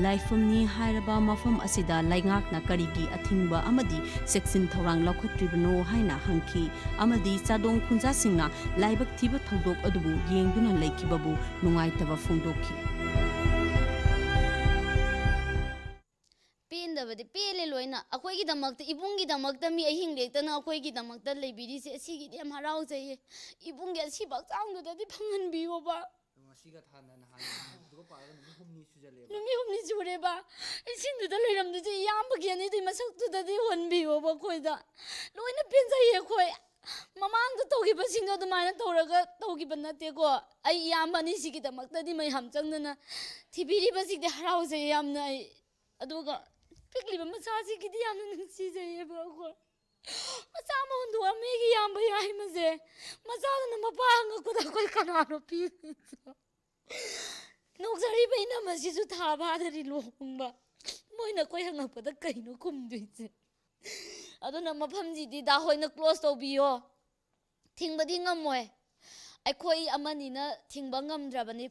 ꯂꯥꯏꯐꯝꯅꯤ ꯍꯥꯏꯔꯕ ꯃꯐꯝ ꯑꯁꯤꯗ ꯂꯩꯉꯥꯛꯅ ꯀꯔꯤꯒꯤ ꯑꯊꯤꯡꯕ ꯑꯃꯗꯤ ꯆꯦꯛꯁꯤꯟ ꯊꯧꯔꯥꯡ ꯂꯧꯈꯠꯇ꯭ꯔꯤꯕꯅꯣ ꯍꯥꯏꯅ ꯍꯪꯈꯤ꯫ ꯑꯃꯗꯤ ꯆꯥꯗꯣꯡ ꯈꯨꯟꯖꯥꯁꯤꯡꯅ ꯂꯥꯏꯕꯛ ꯊꯤꯕ ꯊꯧꯗꯣꯛ ꯑꯗꯨꯕꯨ ꯌꯦꯡꯗꯨꯅ ꯂꯩꯈꯤꯕꯕꯨ ꯅꯨꯡꯉꯥꯏꯇꯕ ꯐꯣꯡꯗꯣꯛꯈꯤ꯫ ꯄꯦꯟꯗꯕꯗꯤ ꯄꯦꯜꯂꯦ ꯂꯣꯏꯅ꯫ ꯑꯩꯈꯣꯏꯒꯤꯗꯃꯛꯇ, ꯏꯕꯨꯡꯒꯤꯗꯃꯛꯇ ꯃꯤ ꯑꯍꯤꯡ ꯂꯦꯛꯇꯅ ꯑꯩꯈꯣꯏꯒꯤꯗꯃꯛꯇ ꯂꯩꯕꯤꯔꯤꯁꯦ, ꯑꯁꯤꯒꯤꯗꯤ ꯌꯥꯝ ꯍꯔꯥꯎꯖꯩꯌꯦ꯫ ꯏꯕꯨꯡꯒꯤ ꯑꯁꯤꯕ ꯍꯛꯆꯥꯡꯗꯨꯗꯗꯤ ꯐꯪꯍꯟꯕꯤꯌꯣꯕ꯫ ꯉꯁꯤꯒ ꯊꯥꯅ ꯅꯍꯥꯟ ꯅꯨꯃꯤꯠꯇꯨꯒ ꯄꯥꯔꯒ ꯅꯨꯃꯤꯠ ꯍꯨꯝꯅꯤ ꯁꯨꯖꯜꯂꯦꯕ꯫ ꯅꯨꯃꯤꯠ ꯍꯨꯝꯅꯤ ꯁꯨꯔꯦꯕ꯫ ꯏꯁꯤꯡꯗꯨꯗ ꯂꯩꯔꯝꯗꯣꯏꯁꯦ ꯏꯌꯥꯝꯕꯒꯤ ꯑꯅꯤꯗꯨꯒꯤ ꯃꯁꯛꯇꯨꯗꯗꯤ ꯍꯣꯟꯕꯤꯌꯣꯕ ꯑꯩꯈꯣꯏꯗ꯫ ꯂꯣꯏꯅ ꯄꯦꯟꯖꯩꯌꯦ ꯑꯩꯈꯣꯏ꯫ ꯃꯃꯥꯡꯗ ꯇꯧꯈꯤꯕꯁꯤꯡꯗꯣ ꯑꯗꯨꯃꯥꯏꯅ ꯇꯧꯔꯒ ꯇꯧꯈꯤꯕ ꯅꯠꯇꯦꯀꯣ꯫ ꯑꯩ ꯏꯌꯥꯝꯕ ꯑꯅꯤꯁꯤꯒꯤꯗꯃꯛꯇꯗꯤ ꯃꯌꯥꯝ ꯆꯪꯗꯅ ꯊꯤꯕꯤꯔꯤꯕꯁꯤꯡꯗꯤ ꯍꯔꯥꯎꯖꯩ ꯌꯥꯝꯅ ꯑꯩ꯫ ꯑꯗꯨꯒ ꯄꯤꯛꯂꯤꯕ ꯃꯆꯥꯁꯤꯒꯤꯗꯤ ꯌꯥꯝꯅ ꯅꯨꯡꯁꯤꯖꯩꯌꯦꯕ ꯑꯩꯈꯣꯏ꯫ ꯃꯆꯥ ꯑꯃ ꯍꯨꯟꯗꯣꯛꯑꯝꯃꯦꯒꯤ ꯏꯌꯥꯝꯕ ꯌꯥꯏꯃꯁꯦ꯫ ꯃꯆꯥꯗꯨꯅ ꯃꯄꯥ ꯍꯪꯉꯛꯄꯗ ꯑꯩꯈꯣꯏ ꯀꯅꯥꯅꯣ ꯄꯤꯗꯣꯏꯁꯦ? ꯅꯣꯛꯆꯔꯤꯕ ꯏꯅꯝꯃꯁꯤꯁꯨ ꯊꯥ ꯐꯥꯗꯔꯤ ꯂꯨꯍꯣꯡꯕ꯫ ꯃꯣꯏꯅ ꯑꯩꯈꯣꯏ ꯍꯪꯉꯛꯄꯗ ꯀꯩꯅꯣ ꯈꯨꯝꯗꯣꯏꯁꯦ? ꯑꯗꯨꯅ ꯃꯐꯝꯁꯤꯗꯤ ꯗꯥ ꯍꯣꯏꯅ ꯀ꯭ꯂꯣꯖ ꯇꯧꯕꯤꯌꯣ꯫ ꯊꯤꯡꯕꯗꯤ ꯉꯝꯃꯣꯏ꯫ ꯑꯩꯈꯣꯏ ꯑꯃꯅꯤꯅ ꯊꯤꯡꯕ ꯉꯝꯗ꯭ꯔꯕꯅꯤ꯫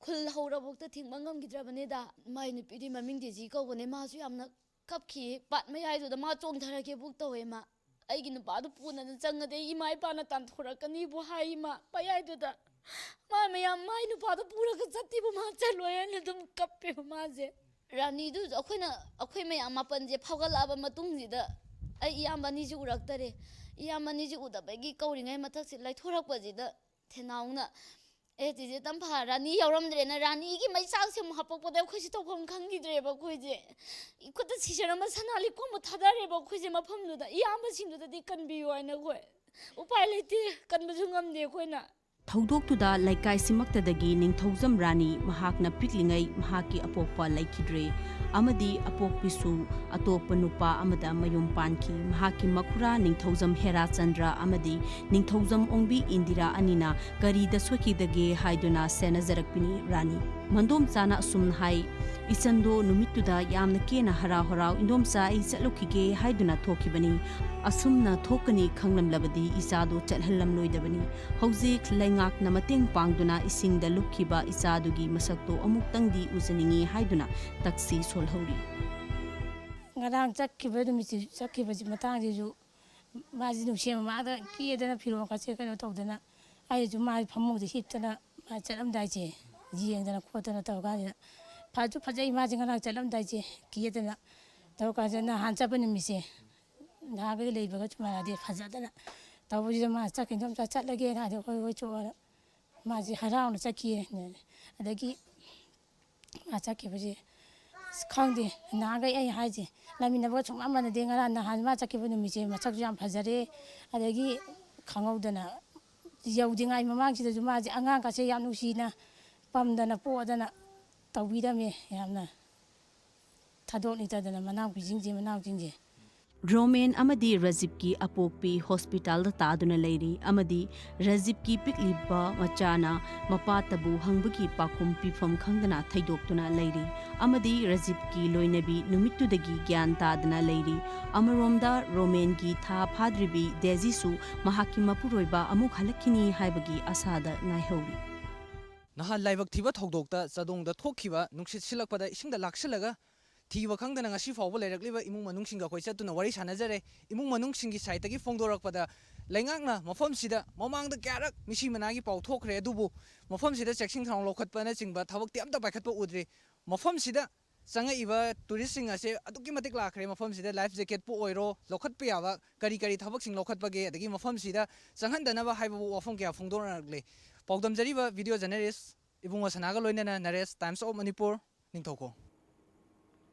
ꯈꯨꯜ ꯍꯧꯔꯕꯨꯛꯇ ꯊꯤꯡꯕ ꯉꯝꯈꯤꯗ꯭ꯔꯕꯅꯤꯗ꯫ ꯃꯥꯏ ꯅꯨꯄꯤꯗꯤ ꯃꯃꯤꯡ ꯗꯦꯖꯤ ꯀꯧꯕꯅꯦ꯫ ꯃꯥꯁꯨ ꯌꯥꯝꯅ ꯀꯞꯈꯤ꯫ ꯄꯥꯠ ꯃꯌꯥꯏꯗꯨꯗ ꯃꯥ ꯆꯣꯡꯊꯔꯒꯦꯕꯨꯛ ꯇꯧꯋꯦ ꯃꯥ꯫ ꯑꯩꯒꯤ ꯅꯨꯄꯥꯗꯨ ꯄꯨꯅꯅ ꯆꯪꯉꯗꯤ ꯑꯩ ꯏꯃꯥ ꯏꯄꯥꯅ ꯇꯥꯟꯊꯣꯔꯛꯀꯅꯤꯕꯨ ꯍꯥꯏ ꯏꯃꯥ ꯃꯌꯥꯏꯗꯨꯗ꯫ ꯃꯥ ꯃꯌꯥꯝ ꯃꯥꯏ ꯅꯨꯄꯥꯗꯣ ꯄꯨꯔꯒ ꯆꯠꯇꯦꯕꯨ ꯃꯥ ꯆꯠꯂꯣꯏ ꯍꯥꯏꯅ ꯑꯗꯨꯝ ꯀꯞꯄꯦꯕ ꯃꯥꯁꯦ꯫ ꯔꯥꯅꯤꯗꯨ ꯑꯩꯈꯣꯏꯅ, ꯑꯩꯈꯣꯏ ꯃꯌꯥꯝ ꯃꯥꯄꯟꯁꯦ ꯐꯥꯎꯒꯠꯂꯛꯑꯕ ꯃꯇꯨꯡꯁꯤꯗ ꯑꯩ ꯏꯌꯥꯝꯕ ꯑꯅꯤꯁꯤ ꯎꯔꯛꯇꯔꯦ꯫ ꯏꯌꯥꯝꯕ ꯑꯅꯤꯁꯤ ꯎꯗꯕꯒꯤ ꯀꯧꯔꯤꯉꯩ ꯃꯊꯛꯁꯤ ꯂꯩꯊꯣꯔꯛꯄꯁꯤꯗ ꯊꯦꯅꯥꯎꯅ, "ꯑꯦ ꯆꯦꯆꯦ ꯇꯝꯐꯥ, ꯔꯥꯅꯤ ꯌꯥꯎꯔꯝꯗ꯭ꯔꯦꯅ ꯔꯥꯅꯤꯒꯤ ꯃꯩꯆꯥꯛꯁꯦ ꯑꯃꯨꯛ ꯍꯥꯄꯛꯄꯗ ꯑꯩꯈꯣꯏꯁꯤ ꯇꯧꯐꯝ ꯈꯪꯈꯤꯗ꯭ꯔꯦꯕ ꯑꯩꯈꯣꯏꯁꯦ꯫ ꯈꯨꯠꯇ ꯁꯤꯖꯔꯝꯕ ꯁꯅꯥ ꯂꯤꯛꯀꯣꯟꯕꯨ ꯊꯥꯗꯔꯦꯕ ꯑꯩꯈꯣꯏꯁꯦ ꯃꯐꯝꯗꯨꯗ꯫ ꯏꯌꯥꯝꯕꯁꯤꯡꯗꯨꯗꯗꯤ ꯀꯟꯕꯤꯌꯨ ꯍꯥꯏꯅ ꯑꯩꯈꯣꯏ ꯎꯄꯥꯏ ꯂꯩꯇꯦ, ꯀꯟꯕꯁꯨ ꯉꯝꯗꯦ ꯑꯩꯈꯣꯏꯅ꯫ ꯊꯧꯗꯣꯛꯇꯨꯗ ꯂꯩꯀꯥꯏꯁꯤꯃꯛꯇꯗꯒꯤ ꯅꯤꯡꯊꯧꯖꯝ ꯔꯥꯅꯤ ꯃꯍꯥꯛꯅ ꯄꯤꯛꯂꯤꯉꯩ ꯃꯍꯥꯛꯀꯤ ꯑꯄꯣꯛꯄ ꯂꯩꯈꯤꯗ꯭ꯔꯦ ꯑꯃꯗꯤ ꯑꯄꯣꯛꯄꯤꯁꯨ ꯑꯇꯣꯞꯄ ꯅꯨꯄꯥ ꯑꯃꯗ ꯃꯌꯨꯝ ꯄꯥꯟꯈꯤ꯫ ꯃꯍꯥꯛꯀꯤ ꯃꯈꯨꯔꯥ ꯅꯤꯡꯊꯧꯖꯝ ꯍꯦꯔꯥꯆꯟꯗ꯭ꯔ ꯑꯃꯗꯤ ꯅꯤꯡꯊꯧꯖꯝ ꯑꯣꯡꯕꯤ ꯏꯟꯗꯤꯔꯥ ꯑꯅꯤꯅ ꯀꯔꯤꯗ ꯁꯣꯏꯈꯤꯗꯒꯦ ꯍꯥꯏꯗꯨꯅ ꯁꯦꯟꯅꯖꯔꯛꯄꯤꯅꯤ ꯔꯥꯅꯤ꯫ ꯃꯟꯗꯣꯝꯆꯥꯅ ꯑꯁꯨꯝꯅ ꯍꯥꯏ, "ꯏꯆꯟꯗꯣ ꯅꯨꯃꯤꯠꯇꯨꯗ ꯌꯥꯝꯅ ꯀꯦꯅ ꯍꯔꯥꯎ ꯍꯔꯥꯎ, 'ꯏꯟꯗꯣꯝꯆꯥ, ꯑꯩ ꯆꯠꯂꯨꯈꯤꯒꯦ' ꯍꯥꯏꯗꯨꯅ ꯊꯣꯛꯈꯤꯕꯅꯤ꯫ ꯑꯁꯨꯝꯅ ꯊꯣꯛꯀꯅꯤ ꯈꯪꯂꯝꯂꯕꯗꯤ ꯏꯆꯥꯗꯣ ꯆꯠꯍꯜꯂꯝꯂꯣꯏꯗꯕꯅꯤ꯫ ꯍꯧꯖꯤꯛ ꯂꯩꯉꯥꯛꯅ ꯃꯇꯦꯡ ꯄꯥꯡꯗꯨꯅ ꯏꯁꯤꯡꯗ ꯂꯨꯞꯈꯤꯕ ꯏꯆꯥꯗꯨꯒꯤ ꯃꯁꯛꯇꯣ ꯑꯃꯨꯛꯇꯪꯗꯤ ꯎꯖꯅꯤꯡꯏ" ꯍꯥꯏꯗꯨꯅ ꯇꯛꯁꯤ ꯁꯣꯜꯍꯧꯔꯤ꯫ ꯉꯔꯥꯡ ꯆꯠꯈꯤꯕ ꯅꯨꯃꯤꯠꯁꯤ, ꯆꯠꯈꯤꯕꯁꯤ ꯃꯇꯥꯡꯁꯤꯁꯨ ꯃꯥꯁꯤ ꯅꯨꯡꯁꯤ ꯃꯃꯥꯗ ꯀꯦꯗꯅ ꯐꯤꯔꯣꯜ ꯀꯥꯁꯦ ꯀꯩꯅꯣ ꯇꯧꯗꯅ, ꯑꯩꯁꯨ ꯃꯥ ꯐꯃꯨꯡꯗ ꯍꯤꯞꯇꯅ ꯃꯥ ꯆꯠꯂꯝꯗꯥꯏꯁꯦ ꯌꯦꯡꯗꯅ ꯈꯣꯠꯇꯅ ꯇꯧꯔꯀꯥꯟꯁꯤꯗ, ꯐꯁꯨ ꯐꯖꯩ ꯃꯥꯁꯦ ꯉꯔꯥꯡ ꯆꯠꯂꯝꯗꯥꯏꯁꯦ ꯀꯦꯗꯅ ꯇꯧꯔꯀꯥꯟꯁꯤꯗ, ꯅꯍꯥꯟ ꯆꯠꯄ ꯅꯨꯃꯤꯠꯁꯦ ꯅꯍꯥꯟꯈꯩ ꯂꯩꯕꯒ ꯆꯨꯝ ꯃꯥꯟꯅꯗꯦ, ꯐꯖꯗꯅ ꯇꯧꯕꯁꯤꯗ ꯃꯥ ꯆꯠꯈꯤꯅ ꯑꯗꯨꯝ ꯆꯠꯂꯒꯦꯅ ꯍꯥꯏꯗꯤ ꯍꯣꯏ ꯍꯣꯏ ꯆꯣꯛꯑꯅ ꯃꯥꯁꯦ ꯍꯔꯥꯎꯅ ꯆꯠꯈꯤꯌꯦ꯫ ꯑꯗꯒꯤ ꯃꯥ ꯆꯠꯈꯤꯕꯁꯦ ꯑꯁ ꯈꯪꯗꯦ, ꯅꯍꯥꯟꯈꯩ ꯑꯩ ꯍꯥꯏꯁꯦ ꯂꯩꯃꯤꯟꯅꯕꯒ ꯁꯨꯡꯃꯥꯟ ꯃꯥꯟꯅꯗꯦ꯫ ꯉꯔꯥꯡ ꯅꯍꯥꯟ ꯃꯥ ꯆꯠꯈꯤꯕ ꯅꯨꯃꯤꯠꯁꯦ ꯃꯁꯛꯁꯨ ꯌꯥꯝ ꯐꯖꯔꯦ꯫ ꯑꯗꯒꯤ ꯈꯪꯍꯧꯗꯅ ꯌꯧꯗ꯭ꯔꯤꯉꯩ ꯃꯃꯥꯡꯁꯤꯗꯁꯨ ꯃꯥꯁꯦ ꯑꯉꯥꯡꯒꯁꯦ ꯌꯥꯝ ꯅꯨꯡꯁꯤꯅ ꯄꯝꯗꯅ ꯄꯣꯗꯅ ꯇꯧꯕꯤꯔꯝꯃꯦ ꯌꯥꯝꯅ꯫ ꯊꯥꯗꯣꯛ ꯅꯤꯡꯊꯗꯅ ꯃꯅꯥꯎꯄꯤꯁꯤꯡꯁꯦ, ꯃꯅꯥꯎꯁꯤꯡꯁꯦ꯫ ꯔꯣꯃꯦꯟ ꯑꯃꯗꯤ ꯔꯖꯤꯞꯀꯤ ꯑꯄꯣꯛꯄꯤ ꯍꯣꯁꯄꯤꯇꯥꯜꯗ ꯇꯥꯗꯨꯅ ꯂꯩꯔꯤ ꯑꯃꯗꯤ ꯔꯖꯤꯞꯀꯤ ꯄꯤꯛꯂꯤꯕ ꯃꯆꯥꯅ ꯃꯄꯥꯇꯕꯨ ꯍꯪꯕꯒꯤ ꯄꯥꯎꯈꯨꯝ ꯄꯤꯐꯝ ꯈꯪꯗꯅ ꯊꯩꯗꯣꯛꯇꯨꯅ ꯂꯩꯔꯤ ꯑꯃꯗꯤ ꯔꯖꯤꯞꯀꯤ ꯂꯣꯏꯅꯕꯤ ꯅꯨꯃꯤꯠꯇꯨꯗꯒꯤ ꯒ꯭ꯌꯥꯟ ꯇꯥꯗꯅ ꯂꯩꯔꯤ꯫ ꯑꯃꯔꯣꯝꯗ ꯔꯣꯃꯦꯟꯒꯤ ꯊꯥ ꯐꯥꯗ꯭ꯔꯤꯕꯤ ꯗꯦꯖꯤꯁꯨ ꯃꯍꯥꯛꯀꯤ ꯃꯄꯨꯔꯣꯏꯕ ꯑꯃꯨꯛ ꯍꯜꯂꯛꯈꯤꯅꯤ ꯍꯥꯏꯕꯒꯤ ꯑꯁꯥꯗ ꯉꯥꯏꯍꯧꯔꯤ꯫ ꯅꯍꯥꯟ ꯂꯥꯏꯕꯛ ꯊꯤꯕ ꯊꯧꯗꯣꯛꯇ ꯆꯥꯗꯣꯡꯗ ꯊꯣꯛꯈꯤꯕ ꯅꯨꯡꯁꯤꯠ ꯁꯤꯜꯂꯛꯄꯗ ꯏꯁꯤꯡꯗ ꯂꯥꯛꯁꯤꯜꯂꯒ ꯊꯤꯕ ꯈꯪꯗꯅ ꯉꯁꯤ ꯐꯥꯎꯕ ꯂꯩꯔꯛꯂꯤꯕ ꯏꯃꯨꯡ ꯃꯅꯨꯡꯁꯤꯡꯒ ꯑꯩꯈꯣꯏ ꯆꯠꯇꯨꯅ ꯋꯥꯔꯤ ꯁꯥꯟꯅꯖꯔꯦ꯫ ꯏꯃꯨꯡ ꯃꯅꯨꯡꯁꯤꯡꯒꯤ ꯁꯥꯏꯠꯇꯒꯤ ꯐꯣꯡꯗꯣꯔꯛꯄꯗ, ꯂꯩꯉꯥꯛꯅ ꯃꯐꯝꯁꯤꯗ ꯃꯃꯥꯡꯗ ꯀꯌꯥꯔꯛ ꯃꯤꯁꯤ ꯃꯅꯥꯒꯤ ꯄꯥꯎ ꯊꯣꯛꯈ꯭ꯔꯦ, ꯑꯗꯨꯕꯨ ꯃꯐꯝꯁꯤꯗ ꯆꯦꯛꯁꯤꯟ ꯊꯧꯔꯥꯡ ꯂꯧꯈꯠꯄꯅꯆꯤꯡꯕ ꯊꯕꯛꯇꯤ ꯑꯝꯇ ꯄꯥꯏꯈꯠꯄ ꯎꯗ꯭ꯔꯤ꯫ ꯃꯐꯝꯁꯤꯗ ꯆꯪꯉꯛꯏꯕ ꯇꯨꯔꯤꯁꯁꯤꯡ ꯑꯁꯦ ꯑꯗꯨꯛꯀꯤ ꯃꯇꯤꯛ ꯂꯥꯛꯈ꯭ꯔꯦ꯫ ꯃꯐꯝꯁꯤꯗ ꯂꯥꯏꯐ ꯖꯦꯀꯦꯠꯄꯨ ꯑꯣꯏꯔꯣ, ꯂꯧꯈꯠꯄ ꯌꯥꯕ ꯀꯔꯤ ꯀꯔꯤ ꯊꯕꯛꯁꯤꯡ ꯂꯧꯈꯠꯄꯒꯦ, ꯑꯗꯒꯤ ꯃꯐꯝꯁꯤꯗ ꯆꯪꯍꯟꯗꯅꯕ ꯍꯥꯏꯕꯕꯨ ꯋꯥꯐꯝ ꯀꯌꯥ ꯐꯣꯡꯗꯣꯔꯛꯂꯦ꯫ ꯄꯥꯎꯗꯝꯖꯔꯤꯕ ꯚꯤꯗꯤꯑꯣ ꯖꯔꯅꯦꯂꯤꯁ ꯏꯕꯨꯡꯉꯣ ꯁꯅꯥꯒ ꯂꯣꯏꯅꯅ ꯅꯔꯦꯁ, Times of Manipur, ꯅꯤꯡꯊꯧꯈꯣꯡ꯫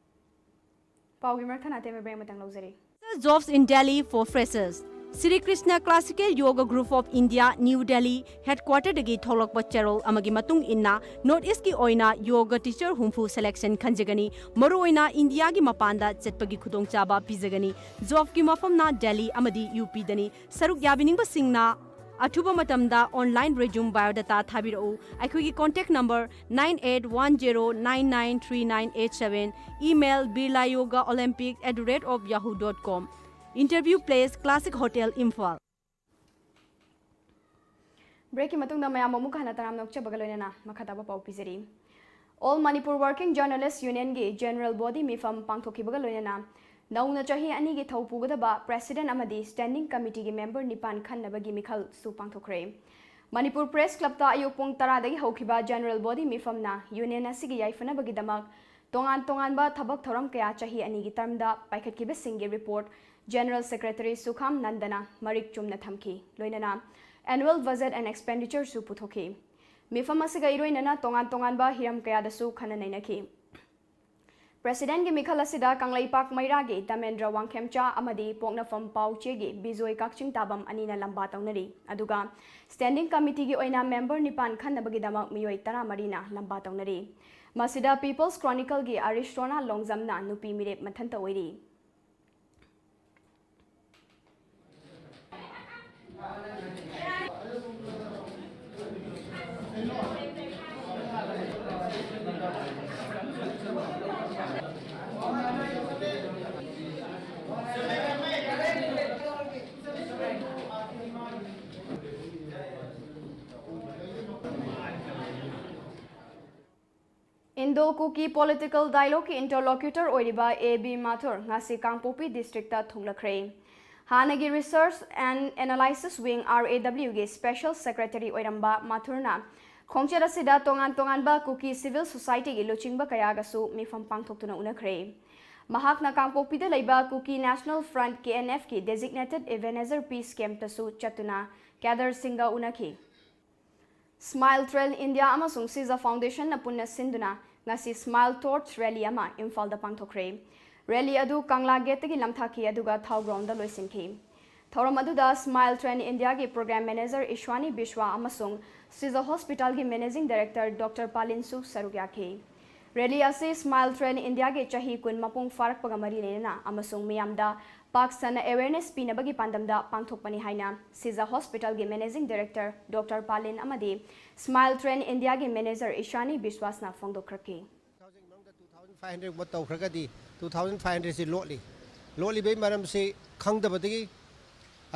ꯄꯥꯎꯒꯤ ꯃꯔꯛ ꯊꯠꯅ ꯑꯇꯦꯟꯕ ꯕ꯭ꯔꯦꯛ ꯑꯃꯇꯪ ꯂꯧꯖꯔꯤ꯫ Jobs in Delhi for freshers. Sri Krishna classical yoga group of India, New Delhi ꯍꯦꯗꯀ꯭ꯋꯥꯇꯔꯗꯒꯤ ꯊꯣꯛꯂꯛꯄ ꯆꯦꯔꯣꯜ ꯑꯃꯒꯤ ꯃꯇꯨꯡ ꯏꯟꯅ, ꯅꯣꯔꯠ ꯏꯁ꯭ꯠꯀꯤ ꯑꯣꯏꯅ ꯌꯣꯒ ꯇꯤꯆꯔ ꯍꯨꯝꯐꯨ ꯁꯦꯂꯦꯛꯁꯟ ꯈꯟꯖꯒꯅꯤ꯫ ꯃꯔꯨꯑꯣꯏꯅ ꯏꯟꯗꯤꯌꯥꯒꯤ ꯃꯄꯥꯟꯗ ꯆꯠꯄꯒꯤ ꯈꯨꯗꯣꯡꯆꯥꯕ ꯄꯤꯖꯒꯅꯤ꯫ ꯖꯣꯕꯀꯤ ꯃꯐꯝꯅ ꯗꯦꯜꯂꯤ ꯑꯃꯗꯤ ꯌꯨ ꯄꯤꯗꯅꯤ꯫ ꯁꯔꯨꯛ ꯌꯥꯕꯤꯅꯤꯡꯕꯁꯤꯡꯅ ꯑꯊꯨꯕ ꯃꯇꯝꯗ ꯑꯣꯟꯂꯥꯏꯟ ꯔꯤꯖ꯭ꯌꯨꯝ ꯕꯥꯏꯑꯣꯗꯥꯇꯥ ꯊꯥꯕꯤꯔꯛꯎ꯫ ꯑꯩꯈꯣꯏꯒꯤ contact number nine eight one zero nine nine three nine eight seven, email birlayogaolympic at the rate of yahoo dot com, interview place Classic Hotel, Imphal. ꯕ꯭ꯔꯦꯛꯀꯤ ꯃꯇꯨꯡꯗ ꯃꯌꯥꯝ ꯑꯃꯨꯛ ꯍꯟꯅ ꯇꯔꯥꯝꯅ ꯑꯣꯛꯆꯕꯒ ꯂꯣꯏꯅꯅ ꯃꯈꯥ ꯇꯥꯕ ꯄꯥꯎ ꯄꯤꯖꯔꯤ꯫ All Manipur Working Journalist Unionꯒꯤ ꯖꯦꯅꯔꯦꯜ ꯕꯣꯗꯤ ꯃꯤꯐꯝ ꯄꯥꯡꯊꯣꯛꯈꯤꯕꯒ ꯂꯣꯏꯅꯅ ꯅꯧꯅ ꯆꯍꯤ ꯑꯅꯤꯒꯤ ꯊꯧ ꯄꯨꯒꯗꯕ ꯄ꯭ꯔꯦꯁꯤꯗꯦꯟꯠ ꯑꯃꯗꯤ ꯁ꯭ꯇꯦꯟꯗꯤꯡ ꯀꯃꯤꯇꯤꯒꯤ ꯃꯦꯝꯕꯔ ꯅꯤꯄꯥꯟ ꯈꯟꯅꯕꯒꯤ ꯃꯤꯈꯜꯁꯨ ꯄꯥꯡꯊꯣꯛꯈ꯭ꯔꯦ꯫ ꯃꯅꯤꯄꯨꯔ ꯄ꯭ꯔꯦꯁ ꯀ꯭ꯂꯕꯇ ꯑꯌꯨꯛ ꯄꯨꯡ ꯇꯔꯥꯗꯒꯤ ꯍꯧꯈꯤꯕ ꯖꯦꯅꯔꯦꯜ ꯕꯣꯗꯤ ꯃꯤꯐꯝꯅ ꯌꯨꯅꯤꯌꯟ ꯑꯁꯤꯒꯤ ꯌꯥꯏꯐꯅꯕꯒꯤꯗꯃꯛ ꯇꯣꯉꯥꯟ ꯇꯣꯉꯥꯟꯕ ꯊꯕꯛ ꯊꯧꯔꯝ ꯀꯌꯥ ꯆꯍꯤ ꯑꯅꯤꯒꯤ ꯇꯔꯝꯗ ꯄꯥꯏꯈꯠꯈꯤꯕꯁꯤꯡꯒꯤ ꯔꯤꯄꯣꯔꯠ ꯖꯦꯅꯔꯦꯜ ꯁꯦꯀ꯭ꯔꯦꯇꯔꯤ ꯁꯨꯈꯥꯝ ꯅꯟꯗꯅ ꯃꯔꯤꯛ ꯆꯨꯝꯅ ꯊꯝꯈꯤ꯫ ꯂꯣꯏꯅꯅ annual budget and expenditureꯁꯨ ꯄꯨꯊꯣꯛꯈꯤ꯫ ꯃꯤꯐꯝ ꯑꯁꯤꯒ ꯏꯔꯣꯏꯅꯅ ꯇꯣꯉꯥꯟ ꯇꯣꯉꯥꯟꯕ ꯍꯤꯔꯝ ꯀꯌꯥꯗꯁꯨ ꯈꯟꯅ ꯅꯩꯅꯈꯤ꯫ ꯄ꯭ꯔꯦꯁꯤꯗꯦꯟꯠꯀꯤ ꯃꯤꯈꯜ ꯑꯁꯤꯗ ꯀꯪꯂꯩꯄꯥꯛ ꯃꯩꯔꯥꯒꯤ ꯗꯃꯦꯟꯗ꯭ꯔ ꯋꯥꯡꯈꯦꯝꯆꯥ ꯑꯃꯗꯤ ꯄꯣꯛꯅꯐꯝ ꯄꯥꯎꯆꯦꯒꯤ ꯕꯤꯖꯣꯏ ꯀꯛꯆꯤꯡ ꯇꯥꯕꯝ ꯑꯅꯤꯅ ꯂꯝꯕꯥ ꯇꯧꯅꯔꯤ꯫ ꯑꯗꯨꯒ ꯁ꯭ꯇꯦꯟꯗꯤꯡ ꯀꯃꯤꯇꯤꯒꯤ ꯑꯣꯏꯅ ꯃꯦꯝꯕꯔ ꯅꯤꯄꯥꯟ ꯈꯟꯅꯕꯒꯤꯗꯃꯛ ꯃꯤꯑꯣꯏ ꯇꯔꯥꯃꯔꯤꯅ ꯂꯝꯕꯥ ꯇꯧꯅꯔꯤ꯫ ꯃꯁꯤꯗ ꯄꯤꯄꯜꯁ ꯀ꯭ꯔꯣꯅꯤꯀꯜꯒꯤ ꯑꯔꯤꯁ꯭ꯔꯣꯅꯥ ꯂꯣꯡꯖꯝꯅ ꯅꯨꯄꯤ ꯃꯤꯔꯦꯞ ꯃꯊꯟꯇ ꯑꯣꯏꯔꯤ꯫ Indo-Kuki political dialogueꯀꯤ interlocutor ꯑꯣꯏꯔꯤꯕ ꯑꯦ ꯕꯤ ꯃꯥꯊꯨꯔ ꯉꯁꯤ ꯀꯥꯡꯄꯣꯛꯄꯤ districtꯇ ꯊꯨꯡꯂꯈ꯭ꯔꯦ꯫ ꯍꯥꯟꯅꯒꯤ Research and Analysis Wing, R A Wꯒꯤ special secretary ꯑꯣꯏꯔꯝꯕ ꯃꯥꯊꯨꯔꯅ ꯈꯣꯡꯆꯠ ꯑꯁꯤꯗ ꯇꯣꯉꯥꯟ ꯇꯣꯉꯥꯟꯕ ꯀꯨꯀꯤ civil societyꯒꯤ ꯂꯨꯆꯤꯡꯕ ꯀꯌꯥꯒꯁꯨ ꯃꯤꯐꯝ ꯄꯥꯡꯊꯣꯛꯇꯨꯅ ꯎꯅꯈ꯭ꯔꯦ꯫ ꯃꯍꯥꯛꯅ ꯀꯥꯡꯄꯣꯛꯄꯤꯗ ꯂꯩꯕ Kuki National Front, K N Fꯀꯤ designated Ebenezer Peace Campꯇꯁꯨ ꯆꯠꯇꯨꯅ cadreꯁꯤꯡꯒ ꯎꯅꯈꯤ꯫ Smile Trail India ꯑꯃꯁꯨꯡ ꯁꯤꯖ Foundationꯅ ꯄꯨꯟꯅ ꯁꯤꯟꯗꯨꯅ ꯉꯁꯤ Smile Torch Rally ꯑꯃ ꯏꯝꯐꯥꯜꯗ ꯄꯥꯡꯊꯣꯛꯈ꯭ꯔꯦ꯫ Rally ꯑꯗꯨ ꯀꯪꯂꯥ gateꯇꯒꯤ ꯂꯝꯊꯥꯈꯤ, ꯑꯗꯨꯒ ꯊꯥꯎ groundꯗ ꯂꯣꯏꯁꯤꯟꯈꯤ꯫ ꯊꯧꯔꯝ ꯑꯗꯨꯗ Smile Train Indiaꯒꯤ Program Manager ꯏꯁ꯭ꯋꯥꯅꯤ ꯕꯤꯁ꯭ꯋꯥ ꯑꯃꯁꯨꯡ Caesar Hospitalꯒꯤ Managing Director Doctor ꯄꯥꯂꯤꯟꯁꯨ ꯁꯔꯨꯛ ꯌꯥꯈꯤ꯫ ꯔꯦꯂꯤ ꯑꯁꯤ Smile Train Indiaꯒꯤ ꯆꯍꯤ ꯀꯨꯟ ꯃꯄꯨꯡ ꯐꯥꯔꯛꯄꯒ ꯃꯔꯤ ꯂꯩꯅꯅ ꯑꯃꯁꯨꯡ ꯃꯤꯌꯥꯝꯗ ꯄꯥꯛ ꯁꯟꯅ awareness ꯄꯤꯅꯕꯒꯤ ꯄꯥꯟꯗꯝꯗ ꯄꯥꯡꯊꯣꯛꯄꯅꯤ ꯍꯥꯏꯅ Caesar Hospitalꯒꯤ Managing Director Doctor ꯄꯥꯂꯤꯟ ꯑꯃꯗꯤ Smile Train Indiaꯒꯤ Manager ꯏꯁ꯭ꯋꯥꯅꯤ ꯕꯤꯁ꯭ꯋꯥꯁꯅ ꯐꯣꯡꯗꯣꯛꯈ꯭ꯔꯛꯈꯤ꯫ ꯇꯨ ꯊꯥꯎꯖꯟ ꯐꯥꯏꯚ ꯍꯟꯗ꯭ꯔꯦꯠ ꯒꯨꯝꯕ ꯇꯧꯈ꯭ꯔꯒꯗꯤ ꯇꯨ ꯊꯥꯎꯖꯟ ꯐꯥꯏꯚ ꯍꯟꯗ꯭ꯔꯦꯠꯁꯤ ꯂꯣꯠꯂꯤ꯫ ꯂꯣꯠꯂꯤꯕꯒꯤ ꯃꯔꯝꯁꯤ ꯈꯪꯗꯕꯗꯒꯤ,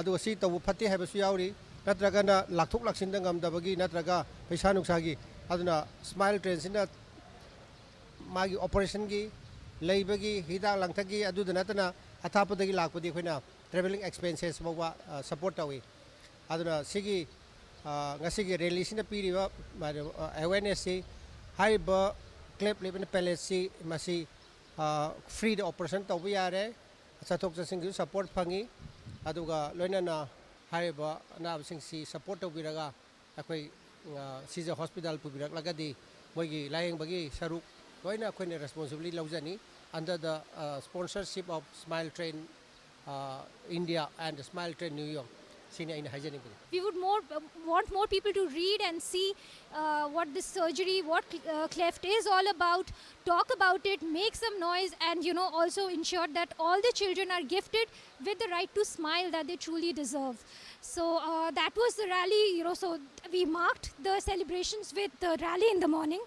ꯑꯗꯨꯒ ꯁꯤ ꯇꯧꯕ ꯐꯠꯇꯦ ꯍꯥꯏꯕꯁꯨ ꯌꯥꯎꯔꯤ, ꯅꯠꯇ꯭ꯔꯒꯅ ꯂꯥꯛꯊꯣꯛ ꯂꯥꯛꯁꯤꯟꯗ ꯉꯝꯗꯕꯒꯤ, ꯅꯠꯇ꯭ꯔꯒ ꯄꯩꯁꯥ ꯅꯨꯡꯁꯥꯒꯤ꯫ ꯑꯗꯨꯅ Smile Trainꯁꯤꯅ ꯃꯥꯒꯤ operationꯒꯤ, ꯂꯩꯕꯒꯤ, ꯍꯤꯗꯥꯛ ꯂꯥꯡꯊꯛꯀꯤ, ꯑꯗꯨꯗ ꯅꯠꯇꯅ ꯑꯊꯥꯞꯄꯗꯒꯤ ꯂꯥꯛꯄꯗꯤ ꯑꯩꯈꯣꯏꯅ travelling expenses ꯐꯥꯎꯕ, ꯑ, support ꯇꯧꯏ꯫ ꯑꯗꯨꯅ ꯁꯤꯒꯤ, ꯑ, ꯉꯁꯤꯒꯤ ꯔꯦꯂꯤꯁꯤꯅ ꯄꯤꯔꯤꯕ, ꯑ, awarenessꯁꯤ, ꯍꯥꯏꯔꯤꯕ Cleft Lip and Palateꯁꯤ ꯃꯁꯤ, ꯑ, freeꯗ operation ꯇꯧꯕ ꯌꯥꯔꯦ, ꯆꯠꯊꯣꯛ ꯆꯠꯁꯤꯟꯒꯤꯁꯨ support ꯐꯪꯉꯤ, ꯑꯗꯨꯒ ꯂꯣꯏꯅꯅ ꯍꯥꯏꯔꯤꯕ ꯑꯅꯥꯕꯁꯤꯡꯁꯤ support ꯇꯧꯕꯤꯔꯒ ꯑꯩꯈꯣꯏ, ꯑ, Caesar Hospital ꯄꯨꯕꯤꯔꯛꯂꯒꯗꯤ ꯃꯣꯏꯒꯤ ꯂꯥꯌꯦꯡꯕꯒꯤ ꯁꯔꯨꯛ ꯂꯣꯏꯅ ꯑꯩꯈꯣꯏꯅ responsibility ꯂꯧꯖꯅꯤ, under the, uh, sponsorship of Smile Train, uh, India and Smile Train New York꯫ ꯁꯤꯅꯤ ꯑꯩꯅ ꯍꯥꯏꯖꯅꯤꯡꯕꯗꯤ꯫ We would more, uh, want more people to read and see, uh, what this surgery, what, uh, cleft is all about, talk about it, make some noise, and, you know, also ensure that all the children are gifted with the right to smile that they truly deserve. So, uh, that was the rally, you know, so we marked the celebrations with the rally in the morning.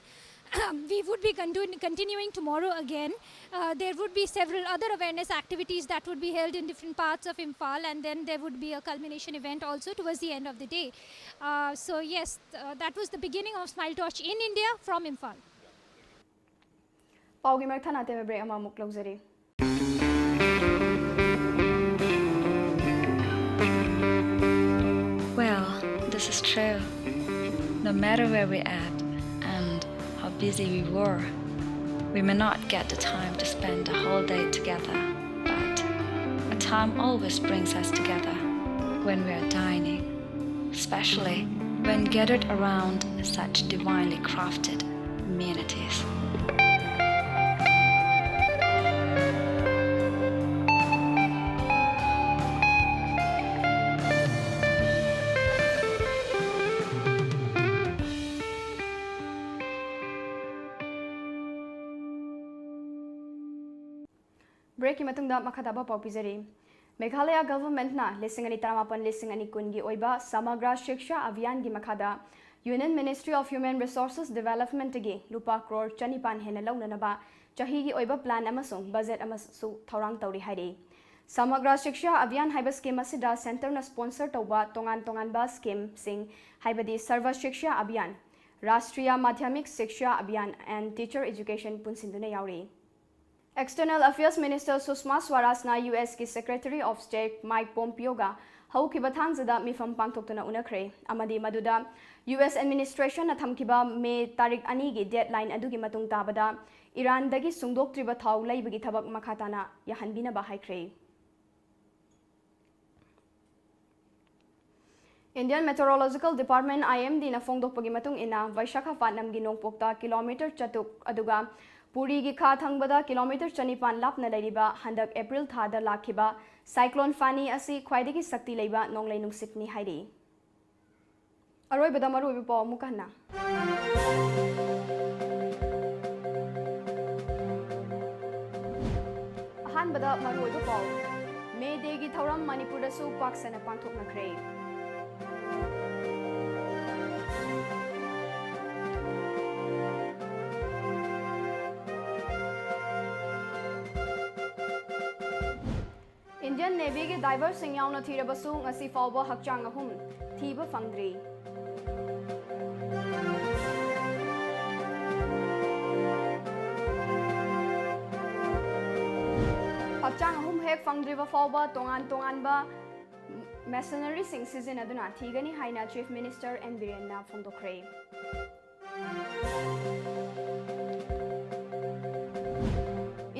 We would be continu- continuing tomorrow again. Uh, there would be several other awareness activities that would be held in different parts of Imphal, and then there would be a culmination event also towards the end of the day. Uh, so yes, uh, that was the beginning of Smile Torch in India from Imphal. ꯄꯥꯎꯒꯤ ꯃꯔꯛ ꯊꯠꯅ ꯑꯇꯦꯟꯕ break ꯑꯃꯃꯨꯛ ꯂꯧꯖꯔꯤ꯫ Well, this is true. No matter where we at and how busy we were, we may not get the time to spend the whole day together, but a time always brings us together when we are dining, especially when gathered around such divinely crafted amenities. Breakꯀꯤ ꯃꯇꯨꯡꯗ ꯃꯈꯥ ꯇꯥꯕ ꯄꯥꯎ ꯄꯤꯖꯔꯤ꯫ ꯃꯦꯘꯥꯂꯌꯥ ꯒꯚꯔꯟꯃꯦꯟꯠꯅ ꯂꯤꯁꯤꯡ ꯑꯅꯤ ꯇꯔꯥꯃꯥꯄꯟ ꯂꯤꯁꯤꯡ ꯑꯅꯤ ꯀꯨꯟꯒꯤ ꯑꯣꯏꯕ ꯁꯃꯒ꯭ꯔꯥ ꯁꯤꯛꯁꯥ ꯑꯚꯤꯌꯥꯟꯒꯤ ꯃꯈꯥꯗ Union Ministry of Human Resources Developmentꯀꯤ ꯂꯨꯄꯥ ꯀ꯭ꯔꯣꯔ ꯆꯅꯤꯄꯥꯟ ꯍꯦꯟꯅ ꯂꯧꯅꯅꯕ ꯆꯍꯤꯒꯤ ꯑꯣꯏꯕ ꯄ꯭ꯂꯥꯟ ꯑꯃꯁꯨꯡ ꯕꯖꯦꯠ ꯑꯃꯁꯨ ꯊꯧꯔꯥꯡ ꯇꯧꯔꯤ ꯍꯥꯏꯔꯤ꯫ ꯁꯃꯒ꯭ꯔꯥ ꯁꯤꯛꯁꯥ ꯑꯚꯤꯌꯥꯟ ꯍꯥꯏꯕ ꯁ꯭ꯀꯤꯝ ꯑꯁꯤꯗ ꯁꯦꯟꯇꯔꯅ ꯁ꯭ꯄꯣꯟꯁꯔ ꯇꯧꯕ ꯇꯣꯉꯥꯟ ꯇꯣꯉꯥꯟꯕ ꯁ꯭ꯀꯤꯝꯁꯤꯡ, ꯍꯥꯏꯕꯗꯤ ꯁꯔꯚ ꯁꯤꯛꯁꯥ ꯑꯚꯤꯌꯥꯟ, ꯔꯥꯁꯇ꯭ꯔꯤꯌꯥ ꯃꯥꯙ꯭ꯌꯃꯤꯛ ꯁꯤꯛꯁꯥ ꯑꯚꯤꯌꯥꯟ and Teacher Education ꯄꯨꯟꯁꯤꯟꯗꯨꯅ ꯌꯥꯎꯔꯤ꯫ External Affairs Minister ꯁꯨꯁꯃꯥ ꯁ꯭ꯋꯥꯔꯥꯖꯅ ꯌꯨ ꯑꯦꯁꯀꯤ Secretary of State ꯃꯥꯏꯛ ꯄꯣꯝꯄꯤꯌꯣꯒ ꯍꯧꯈꯤꯕ ꯊꯥꯡꯖꯗ ꯃꯤꯐꯝ ꯄꯥꯡꯊꯣꯛꯇꯨꯅ ꯎꯅꯈ꯭ꯔꯦ ꯑꯃꯗꯤ ꯃꯗꯨꯗ ꯌꯨ ꯑꯦꯁ ꯑꯦꯗꯃꯤꯅꯤꯁꯇ꯭ꯔꯦꯁꯟꯅ ꯊꯝꯈꯤꯕ ꯃꯦ ꯇꯥꯔꯤꯛ ꯑꯅꯤꯒꯤ ꯗꯦꯗꯂꯥꯏꯟ ꯑꯗꯨꯒꯤ ꯃꯇꯨꯡ ꯇꯥꯕꯗ ꯏꯔꯥꯟꯗꯒꯤ ꯁꯨꯡꯗꯣꯛꯇ꯭ꯔꯤꯕ ꯊꯥꯎ ꯂꯩꯕꯒꯤ ꯊꯕꯛ ꯃꯈꯥ ꯇꯥꯅ ꯌꯥꯍꯟꯕꯤꯅꯕ ꯍꯥꯏꯈ꯭ꯔꯦ꯫ Indian Meteorological Department, IMDꯅ ꯐꯣꯡꯗꯣꯛꯄꯒꯤ ꯃꯇꯨꯡ ꯏꯟꯅ, ꯚꯩꯁꯥꯈꯥꯄꯥꯠꯅꯝꯒꯤ ꯅꯣꯡꯄꯣꯛꯇ ꯀꯤꯂꯣꯃꯤꯇꯔ ꯆꯥꯇ꯭ꯔꯨꯛ, ꯑꯗꯨꯒ ꯄꯨꯔꯤꯒꯤ ꯈꯥ ꯊꯪꯕꯗ ꯀꯤꯂꯣꯃꯤꯇꯔ ꯆꯅꯤꯄꯥꯟ ꯂꯥꯞꯅ ꯂꯩꯔꯤꯕ ꯍꯟꯗꯛ ꯑꯦꯄ꯭ꯔꯤꯜ ꯊꯥꯗ ꯂꯥꯛꯈꯤꯕ ꯁꯥꯏꯀ꯭ꯂꯣꯟ ꯐꯥꯅꯤ ꯑꯁꯤ ꯈ꯭ꯋꯥꯏꯗꯒꯤ ꯁꯛꯇꯤ ꯂꯩꯕ ꯅꯣꯡꯂꯩ ꯅꯨꯡꯁꯤꯠꯅꯤ ꯍꯥꯏꯔꯤ꯫ ꯑꯔꯣꯏꯕꯗ ꯃꯔꯨꯑꯣꯏꯕ ꯄꯥꯎ ꯑꯃꯨꯛꯀ ꯍꯟꯅ꯫ ꯑꯍꯥꯟꯕꯗ ꯃꯔꯨꯑꯣꯏꯕ ꯄꯥꯎ꯫ ꯃꯦ ꯗꯦꯒꯤ ꯊꯧꯔꯝ ꯃꯅꯤꯄꯨꯔꯗꯁꯨ ꯄꯥꯛ ꯁꯟꯅ ꯄꯥꯡꯊꯣꯛꯅꯈ꯭ꯔꯦ꯫ Indian Navyꯒꯤ diverꯁꯤꯡ ꯌꯥꯎꯅ ꯊꯤꯔꯕꯁꯨ ꯉꯁꯤ ꯐꯥꯎꯕ ꯍꯛꯆꯥꯡ ꯑꯍꯨꯝ ꯊꯤꯕ ꯐꯪꯗ꯭ꯔꯤ꯫ ꯍꯛꯆꯥꯡ ꯑꯍꯨꯝ ꯍꯦꯛ ꯐꯪꯗ꯭ꯔꯤꯕ ꯐꯥꯎꯕ ꯇꯣꯉꯥꯟ ꯇꯣꯉꯥꯟꯕ machineryꯁꯤꯡ ꯁꯤꯖꯤꯟꯅꯗꯨꯅ ꯊꯤꯒꯅꯤ ꯍꯥꯏꯅ Chief Minister N ꯕꯤꯔꯦꯟꯅ ꯐꯣꯡꯗꯣꯛꯈ꯭ꯔꯦ꯫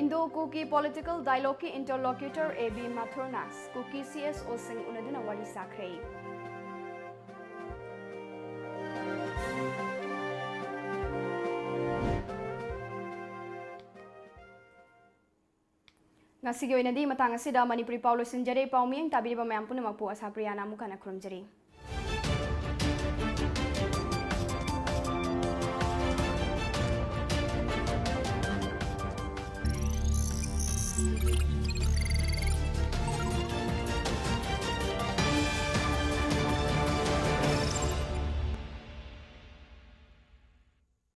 Indo-Kuki political dialogueꯀꯤ interlocutor A B ꯃꯥꯊꯨꯔꯅ ꯀꯨꯀꯤ CSOꯁꯤꯡ ꯎꯅꯗꯨꯅ ꯋꯥꯔꯤ ꯁꯥꯈ꯭ꯔꯦ꯫ ꯉꯁꯤꯒꯤ ꯑꯣꯏꯅꯗꯤ ꯃꯇꯥꯡ ꯑꯁꯤꯗ ꯃꯅꯤꯄꯨꯔꯤ ꯄꯥꯎ ꯂꯣꯏꯁꯤꯟꯖꯔꯦ꯫ ꯄꯥꯎ ꯃꯤꯠꯌꯦꯡ ꯇꯥꯕꯤꯔꯤꯕ ꯃꯌꯥꯝ ꯄꯨꯝꯅꯃꯛꯄꯨ ꯑꯁꯥ ꯄ꯭ꯔꯤꯌꯥꯅ ꯑꯃꯨꯛ ꯍꯟꯅ ꯈꯨꯔꯨꯝꯖꯔꯤ꯫